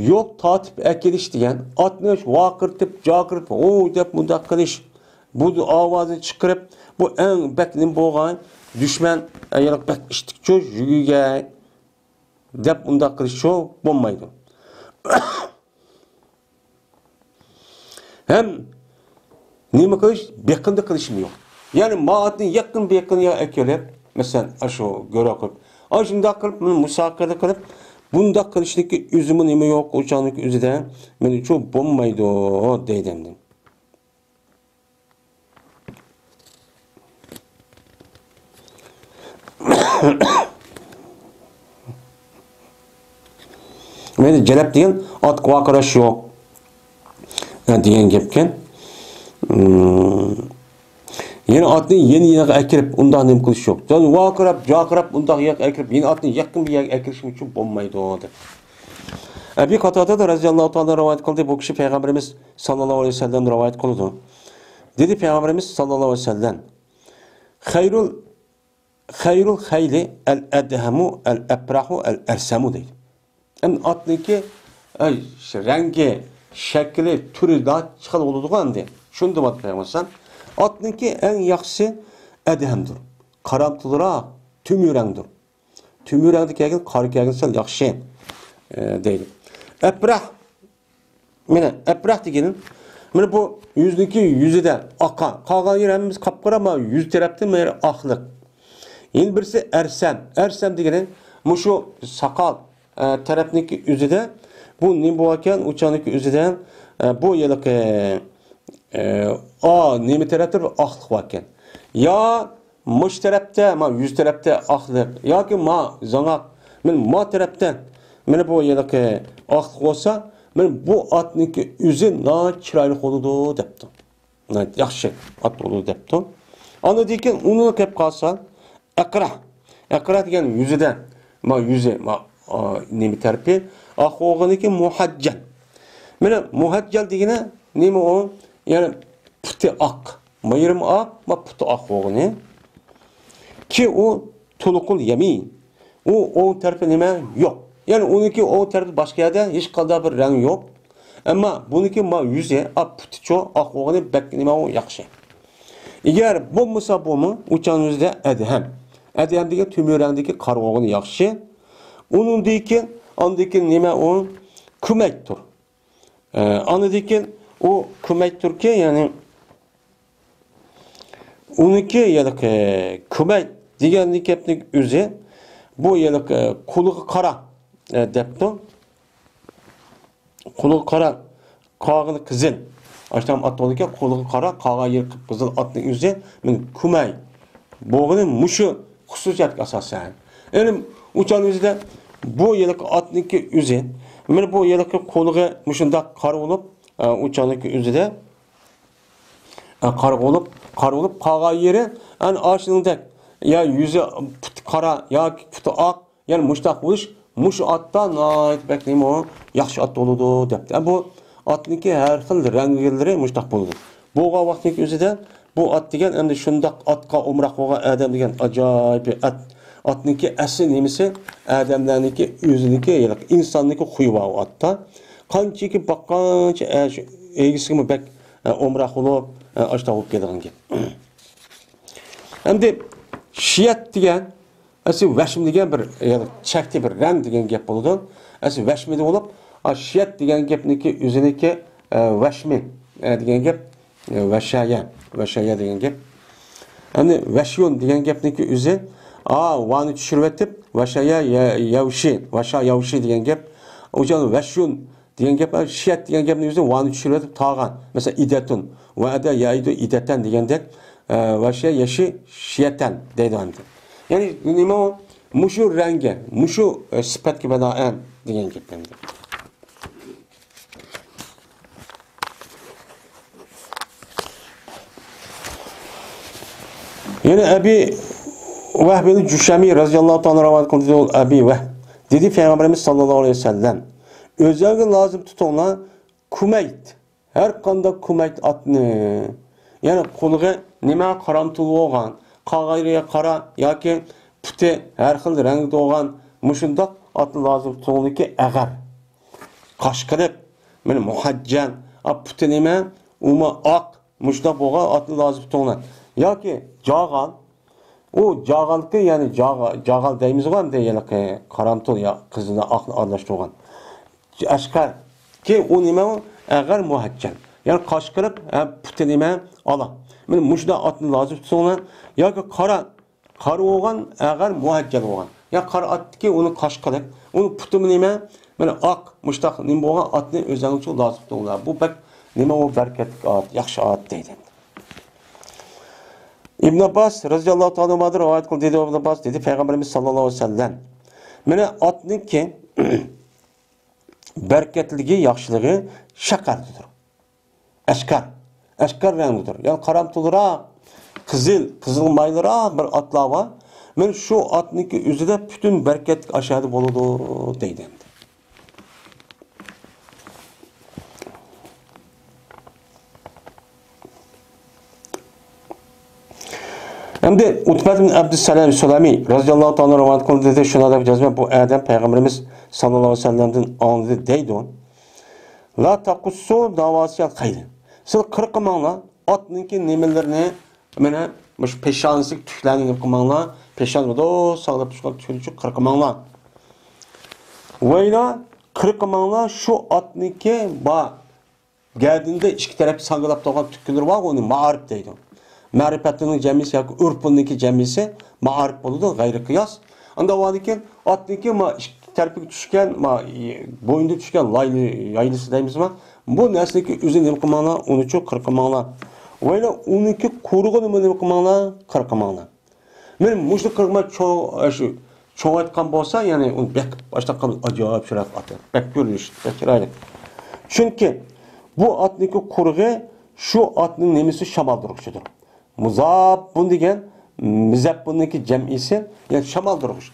يوق، تارتىپ ئەكېلىش دېگەن، ئاتنى ۋارقىرىتىپ، جارقىرىتىپ، ھوي دەپ مۇنداق قىلىش، بۇ ئاۋازنى چىقىرىپ، بۇ ئەڭ بەك نېمە بولغان، دۈشمەن، ئە، يەنە بەك ئىشتىكچۇ، يۈگۈرگەي دەپ ئۇنداق قىلىشچۇ بولمايدۇ. ھەم نېمە قىلىش؟ بېقىندى قىلىشمۇ يوق. يەنى ما ئاتنى يېقىن بېقىنغا ئەكېلىپ، مەسىلەن، ئاشۇ گۆرە قىلىپ، ئاشۇنداق قىلىپ، مۇساپىرە قىلىپ، بۇنداق قىلىشنىڭكى ئۆزىمۇ نېمە يوق، ئۇ چاغنىڭكى ئۆزىدە مېنىڭچۇ بولمايدۇ، دەيدۇ ئەمدى. مەيلى، جەلەپ دېگەن ئاتقا ۋارقىراش يوق، ھە، دېگەن گەپكەن. مم. يەنە ئاتنى يېنى يېنىغا ئەكىرىپ، ئۇنداق نېمە قىلىش يوق. يەنى ۋارقىراپ، جارقىراپ، ئۇنداق يەرگە ئەكىرىپ، يەنە ئاتنى يېقىن بىر يەرگە ئەكىرىشىم ئۈچۈن بولمايدۇ، دەپ. ئەبى قاتادە رەزىياللاھۇ تائالا رىۋايەت قىلدى، بۇ كىشى پەيغەمبىرىمىز ساللاللاھۇ ئەلەيھى ۋەسەللەمدىن رىۋايەت قىلىدۇ. دېدى پەيغەمبىرىمىز ساللاللاھۇ ئەلەيھى ۋەسەللەم، خەيرۇل، خەيرۇل خەيلى ئەل ئەدھەمۇ ئەل ئەپراھۇ ئەل ئەرسەمۇ، دەيدۇ. ئەمدى ئاتنىڭكى، ئەي، رەڭگى، شەكلى، تۈرى ناچىخىل بولىدىغۇ ئەمدى. شۇنى دېمەكچى بولسام، ئاتنىڭكى ئەڭ ياخشىسى ئەدھەمدۇر. قارامتۇلراق، تۈمۈرەڭدۇر. تۈمۈرەڭدە كەلگەن، قارا كەلگەن سەل ياخشى، ئە، دەيدۇ. ئەپراھ، مانا ئەپراھ دېگىنى، مانا بۇ يۈزنىڭكى يۈزىدە ئاقا، قالغان يېرى ھەممىسى قاپقارا، مانا يۈز تەرەپتىن مانا ئاقلىق. يەنە بىرسى ئەرسەم. ئەرسەم دېگىنى مۇشۇ ساقال، ئە، تەرەپنىڭكى ئۆزىدە بۇ نېمە بولغانكەن، ئۇ چاغنىڭكى ئۆزىدە، ئە، بۇ ھېلىقى، ئە، ئا، نېمە تەرەپتە بىر ئاقلىق باركەن. يا مۇشۇ تەرەپتە، ما يۈز تەرەپتە ئاقلىق ياكى ما زاڭاق، مانا ما تەرەپتە، مانا بۇ ھېلىقى ئاقلىق بولسا، مانا بۇ ئاتنىڭكى ئۆزى ناھايىتى چىرايلىق بولىدۇ، دەپتۇ. ناھايىتى ياخشى ئات بولىدۇ، دەپتۇ. ئاندىن كېيىن ئۇنى كەپ قالسا، ئەقرا. ئەقرا دېگەن يۈزىدە، ما يۈزى، ما، ئا، نېمە تەرىپى؟ ئاق بولغىنىكى مۇھەججەل. مانا مۇھەججەل دېگىنى نېمە ئۇ؟ يەنى پۇتى ئاق. ما يېرىمۇ ئاق، ما پۇتى ئاق بولغىنى. كى ئۇ تۇلۇقۇل يەمىن. ئۇ ئوڭ تەرىپى نېمە؟ يوق. يەنى ئۇنىڭكى ئوڭ تەرىپى باشقا يەردە ھېچقانداق بىر رەڭ يوق. ئەمما بۇنىڭكى ما يۈزى، ئا، پۇتىچۇ ئاق بولغىنى بەك نېمە ئۇ ياخشى. ئەگەر بولمىسا بۇمۇ ئۇچان يۈزىدە ئەدھەم. ئەدھەم دېگەن تۆمۈر رەڭدىكى قارا بولغىنى ياخشى. ئۇنىڭدىن كېيىن، ئاندىن كېيىن نېمە ئۇ؟ كۆمەيتتۇر. ئە، ئاندىن كېيىن ئۇ كۆمەيتتۇركى، يەنى ئۇنىڭكى يەنى، ئە، كۆمەيت دېگەن گەپنىڭ ئۆزى بۇ يەنى، ئە، قۇلىقى قارا، ئە، دەپتۇ. قۇلىقى قارا، قاغىنى قىزىل. ئاشتام ئات بولىدىكەن، قۇلىقى قارا، قاغا يېرى قىپقىزىل ئاتنىڭ ئۆزى مانا كۆمەي بولغىنى مۇشۇ خۇسۇسىيەتكە ئاساسەن. يەنى ئۇچان يۈزىدە بۇ يىلقى ئاتنىڭكى ئۆزى، مانا بۇ يىلقى قۇلىقى مۇشۇنداق قارا بولۇپ، ئە، ئۇچاننىڭكى ئۆزىدە، ئە، قارا بولۇپ، قارا بولۇپ قالغان يېرى ئەنە ئاشۇنىڭدەك يا يۈزى، پۇتى قارا ياكى پۇتى ئاق، يەنى مۇشتاق بولۇش، مۇشۇ ئاتتا ناھايىتى بەك نېمە، ياخشى ئات بولىدۇ دەپتۇ. بۇ ئاتنىڭكى ھەر خىل رەڭگىلىرى مۇشتاق بولىدۇ. بولغان ۋاقىتنىڭ ئۆزىدە بۇ ئات دېگەن ئەمدى شۇنداق ئاتقا ئومراق بولغان ئادەم دېگەن ئاجايىپ ئات. ئاتنىڭكى ئەسلى نېمىسى؟ ئادەملەرنىڭكى ئۆزىنىڭكى، يەنى ئىنساننىڭكى خۇيى بار ئۇ ئاتتا. قانچىكى باققانچە، ئە، شۇ ئىگىسىگىمۇ بەك، ئە، ئومراق بولۇپ، ئە، ئاشتاق بولۇپ كېتىدىغان گەپ. ئەمدى شىيەت دېگەن ئەسلى ۋەشمە دېگەن بىر، يەنى چەكتە بىر رەڭ دېگەن گەپ بولىدۇ. ئەسلى ۋەشمە بولۇپ، ئا، شىيەت دېگەن گەپنىڭكى ئۆزىنىڭكى، ئە، ۋەشمە، ئە، دېگەن گەپ، ئە، ۋەشەيە، ۋەشەيە دېگەن گەپ. ئەمدى ۋەشيۇن دېگەن گەپنىڭكى ئۆزى، ئا، ۋانى چۈشۈرۈۋېتىپ، ۋەشەيە يە-، يەۋشى، ۋەشا يەۋشى دېگەن گەپ. ئۇ جاي ۋەشيۇن دېگەن گەپ، شىيەت دېگەن گەپنىڭ ئۆزى ۋانى چۈشۈرۈۋېتىپ تاغان. مەسىلەن، ئىدەتۇن. ۋەئەدە يەئىدۇ ئىدەتەن دېگەندەك، ئە، ۋەشە يەشى شىيەتەن دەيدۇ ئەمدى. يەنى نېمە ئۇ؟ مۇشۇ رەڭگە، مۇشۇ، ئە، سۈپەتكە بىنائەن دېگەن گەپ ئەمدى. يەنە ئەبى ۋەھبىل جۇشەمى رەزىياللاھۇ تائالا رىۋايەت قىلدى، ئەبى ۋەھ دېدى پەيغەمبىرىمىز ساللاللاھۇ ئەلەيھى ۋەسەللەم، ئۆزەڭگە لازىم تۇتۇڭلار، كۇمەيت، ھەر قانداق كۇمەيت ئاتنى، يەنى قۇلىقى نېمە قارامتۇل بولغان، قاغايرىغا قارا ياكى پۇتى ھەر خىل رەڭدە بولغان مۇشۇنداق ئاتنى لازىم تۇتۇڭلىكى ئەغەر. قاشقىلىق، مانا مۇھەججەل، ئا، پۇتى نېمە؟ ئۇمۇ ئاق، مۇشۇنداق بولغان ئاتنى لازىم تۇتۇڭلار. ياكى جاغال، ئۇ جاغالكى، يەنى جاغا-، جاغال دەيمىزغۇ ئەمدى، ھېلىقى قارامتۇل يا قىزىلنى ئاقنى ئارىلاشتۇرغان. ئەشقەر. كېيىن ئۇ نېمە ئۇ؟ ئەغەر مۇھەججەل. يەنى قاشقىلىق، ھە، پۇتى نېمە؟ ئالا. مانا مۇشۇنداق ئاتنى لازىم تۇتسۇڭلار. ياكى قارا، قارا بولغان، ئەغەر مۇھەججەل بولغان. يا قارا ئاتتىكى ئۇنى قاشقىلىق. ئۇنى پۇتىمۇ نېمە؟ مانا ئاق، مۇشتاق نېمە بولغان ئاتنى ئۆزەڭلار ئۈچۈن لازىم تۇتۇڭلار. بۇ بەك نېمە ئۇ؟ بەرىكەتلىك ئات، ياخشى ئات دەيدۇ. ئىبن ئابباس رەزىياللاھۇ تائالا ئانھۇدىن رىۋايەت قىلدى، دېدى ئىبن ئابباس، دېدى پەيغەمبىرىمىز ساللاللاھۇ ئەلەيھى ۋەسەللەم، مانا ئاتنىڭكى بەرىكەتلىكى، ياخشىلىقى شەقەردىدۇر. ئەشكار. ئەشكار رەڭدىدۇر. يەنى قارامتۇلراق، قىزىل، قىزىل مايلىراق بىر ئاتلار بار. مانا شۇ ئاتنىڭكى ئۆزىدە پۈتۈن بەرىكەتلىك ئاشۇ يەردە بولىدۇ دەيدۇ ئەمدى. ئەمدى ئۇتبەت بىن ئەبدۇسسالام سۇلەمى رەزىياللاھۇ تائالا رىۋايەت قىلدى، دېدى، شۇنداق دەپ جەزمەن بۇ ئادەم پەيغەمبىرىمىز ساللاللاھۇ ئەلەيھى ۋەسەللەمدىن ئاڭلىدى دەيدۇ. لا تەقۇسسۇ ناۋاسىيەل خەيل. سىلەر قىرقىماڭلار ئاتنىڭكى نېمىلىرىنى، مانا مۇشۇ پېشانىسىدىكى تۈكلەرنى نېمە قىلماڭلار، پېشانە بولىدۇ، ساغلىپ چىققان تۈكلەرنى قىرقىماڭلار. ۋەيلا، قىرقىماڭلار شۇ ئاتنىڭكى بار گەدىنىدە ئىككى تەرەپكە ساڭگىلاپ تۇرغان تۈكلىرى بارغۇ، ئۇنى مائارىپ دەيدۇ. مەرىپەتنىڭ جەمئىسى ياكى ئۆرپۈننىڭكى جەمئىسى مائارىپ بولىدۇ، غەيرىي قىياس. ئاندىن باركەن، ئاتنىڭكى ما ئىككى تەرىپىگە چۈشكەن، ما بوينىدا چۈشكەن لايلى-، يايلىسى دەيمىزما؟ بۇ نەرسىنىڭكى ئۆزىنى نېمە قىلماڭلار، ئۇنىچۇ قىرقىماڭلار. ۋەيلا ئۇنىڭكى قۇرۇقىنىمۇ نېمە قىلماڭلار، قىرقىماڭلار. مانا مۇشۇنى قىرقماي چوڭ، شۇ چوڭايتقان بولسا، يەنى ئۇنى بەك ئاشتاق قىلىپ ئاجايىپ چىرايلىق ئات، بەك كۆرۈنۈش، بەك چىرايلىق. چۈنكى بۇ ئاتنىڭكى قۇرۇقى شۇ ئاتنىڭ نېمىسى، شامالدۇرغۇچىدۇر. مۇزاپبۇن دېگەن، مىزەپبۇننىڭكى جەمئىسى، يەنى شامالدۇرغۇچ.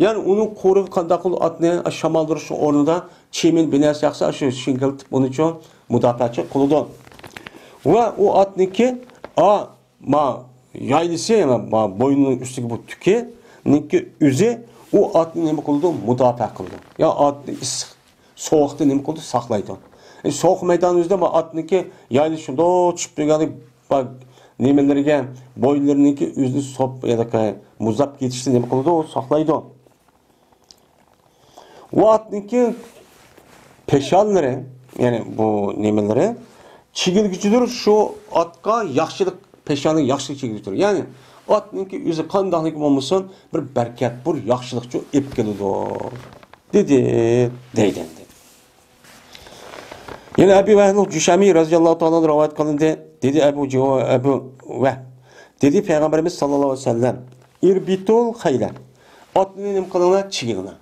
يەنى ئۇنىڭ قۇرۇقى قانداق قىلىدۇ، ئاتنى شامالدۇرۇشنىڭ ئورنىدا چىمىن بىر نەرسە ياقسا، شۇ شىڭگىلتىپ ئۇنىچۇ مۇداپىئەچى قىلىدۇ. ۋە ئۇ ئاتنىڭكى، ئا، ما يايلىسى، ما، ما بوينىنىڭ ئۈستىگە بۇ تۈكىنىڭكى ئۆزى ئۇ ئاتنى نېمە قىلىدۇ؟ مۇداپىئە قىلىدۇ. يا ئاتنى ئىسسىق سوغۇقتىن نېمە قىلىدۇ؟ ساقلايدۇ. سوقۇق مەيدان ئۆزىدە بۇ ئاتنىڭكى يايلىشىدۇ، چۈشۈپ تۇرغاندا بار نېمىلىرىگە، بوينلىرىنىڭكى ئۆزىنى سوپ، ياكى مۇزلاپ كېتىشتىن نېمە قىلىدۇ، ئۇ ساقلايدۇ. ئۇ ئاتنىڭكى پېشانىلىرى، يەنى بۇ نېمىلىرى چىگىلگۈچىدۇر، شۇ ئاتقا ياخشىلىق، پېشانىگە ياخشىلىق چىگىلگۈچىدۇر. يەنى ئاتنىڭكى ئۆزى قانداقلىكى بولمىسۇن، بىر بەرىكەت، بىر ياخشىلىقچۇ ئېلىپ كېلىدۇ، دېدى، دەيدۇ ئەمدى. يەنە ئەبۇ ۋەھبۇل جۇشەمى رەزىياللاھۇ تائالا ئەنھۇ رىۋايەت قىلىندى. دېدى ئەبۇ جۇ-، ئەبۇ ۋەھ-، دېدى پەيغەمبىرىمىز ساللاللاھۇ ئەلەيھى ۋەسەللەم، «ئىربىتۇل خەيلە.» ئاتنى نېمە قىلىڭلار؟ چىگىڭلار.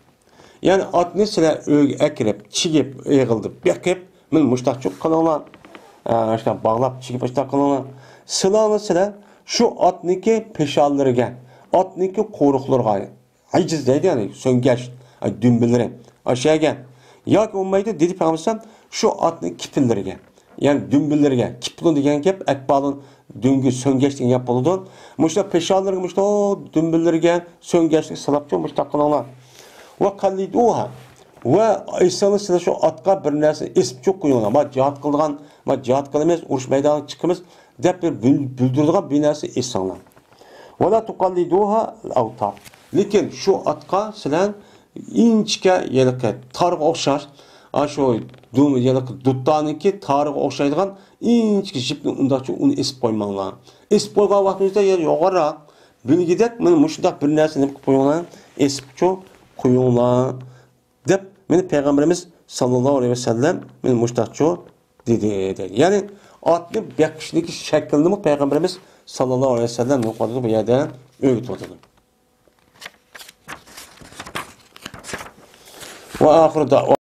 يەنى ئاتنى سىلەر ئۆيگە ئەكىرىپ، چىگىپ، ئېغىلدىپ، بېقىپ، مانا مۇشتاقچۇ قىلىڭلار. ئە، شۇنداق باغلاپ، چىگىپ، شۇنداق قىلىڭلار. سىلەرنى سىلەر شۇ ئاتنىڭكى پېشانىلىرىگە، ئاتنىڭكى قورۇقلىرىغا، ھىجىز دەيدۇ، يەنى سۆڭگەچ، ئاي، دۈمبىلىرى. ئاشۇ يەرگە. ياكى بولمايدۇ، دېدى پەيغەمبەر، شۇ ئاتنىڭ كېپىنلىرىگە، يەنى دۈمبىلىرىگە. كېپىن دېگەن گەپ، ئەكبالىن دۆڭگە سۆڭگەچ دېگەن گەپ بولىدۇ. مۇشۇ پېشانىلىرىگە، مۇشۇ دۈمبىلىرىگە سۆڭگەچلىك سىلاپچۇ، مۇشۇنداق قىلىڭلار. ۋە قەللىدۇھا. ۋە ئېسىڭلار سىلەر شۇ ئاتقا بىر نەرسە ئېسىپچۇ قويۇڭلار. ما جىھاد قىلىدىغان، ما جىھاد قىلىمىز، ئۇرۇش مەيدانىغا چىقىمىز دەپ بىر بىل-، بىلدۈرىدىغان بىر نەرسە ئېسىڭلار. ۋەلا تۇقەللىدۇھا ئەۋتاق. لېكىن شۇ ئاتقا سىلەر ئىنچىكە، يەنى تارغا ئوخشاش، ئاشۇ دۇم-، يەنى دۇتارنىڭكى تارىغا ئوخشايدىغان ئىنچىكە جىپنى ئۇنداقچە ئۇنى ئېسىپ قويماڭلار. ئېسىپ قويغان ۋاقتىڭىزدا يەنە يوغانراق، بىلگۈدەك، مانا مۇشۇنداق بىر نەرسە نېمە قىلىپ قويۇڭلار، ئېسىپچۇ قويۇڭلار، دەپ، مانا پەيغەمبىرىمىز ساللاللاھۇ ئەلەيھى ۋەسەللەم مانا مۇشۇنداقچۇ دېدى، دەيدۇ. يەنى ئاتنى بېقىشنىڭكى شەكلىنىمۇ پەيغەمبىرىمىز ساللاللاھۇ ئەلەيھى ۋەسەللەم نېمە قىلىۋاتىدۇ، بۇ يەردە ئۆگىتىۋاتىدۇ. ۋە ئاخىرىدا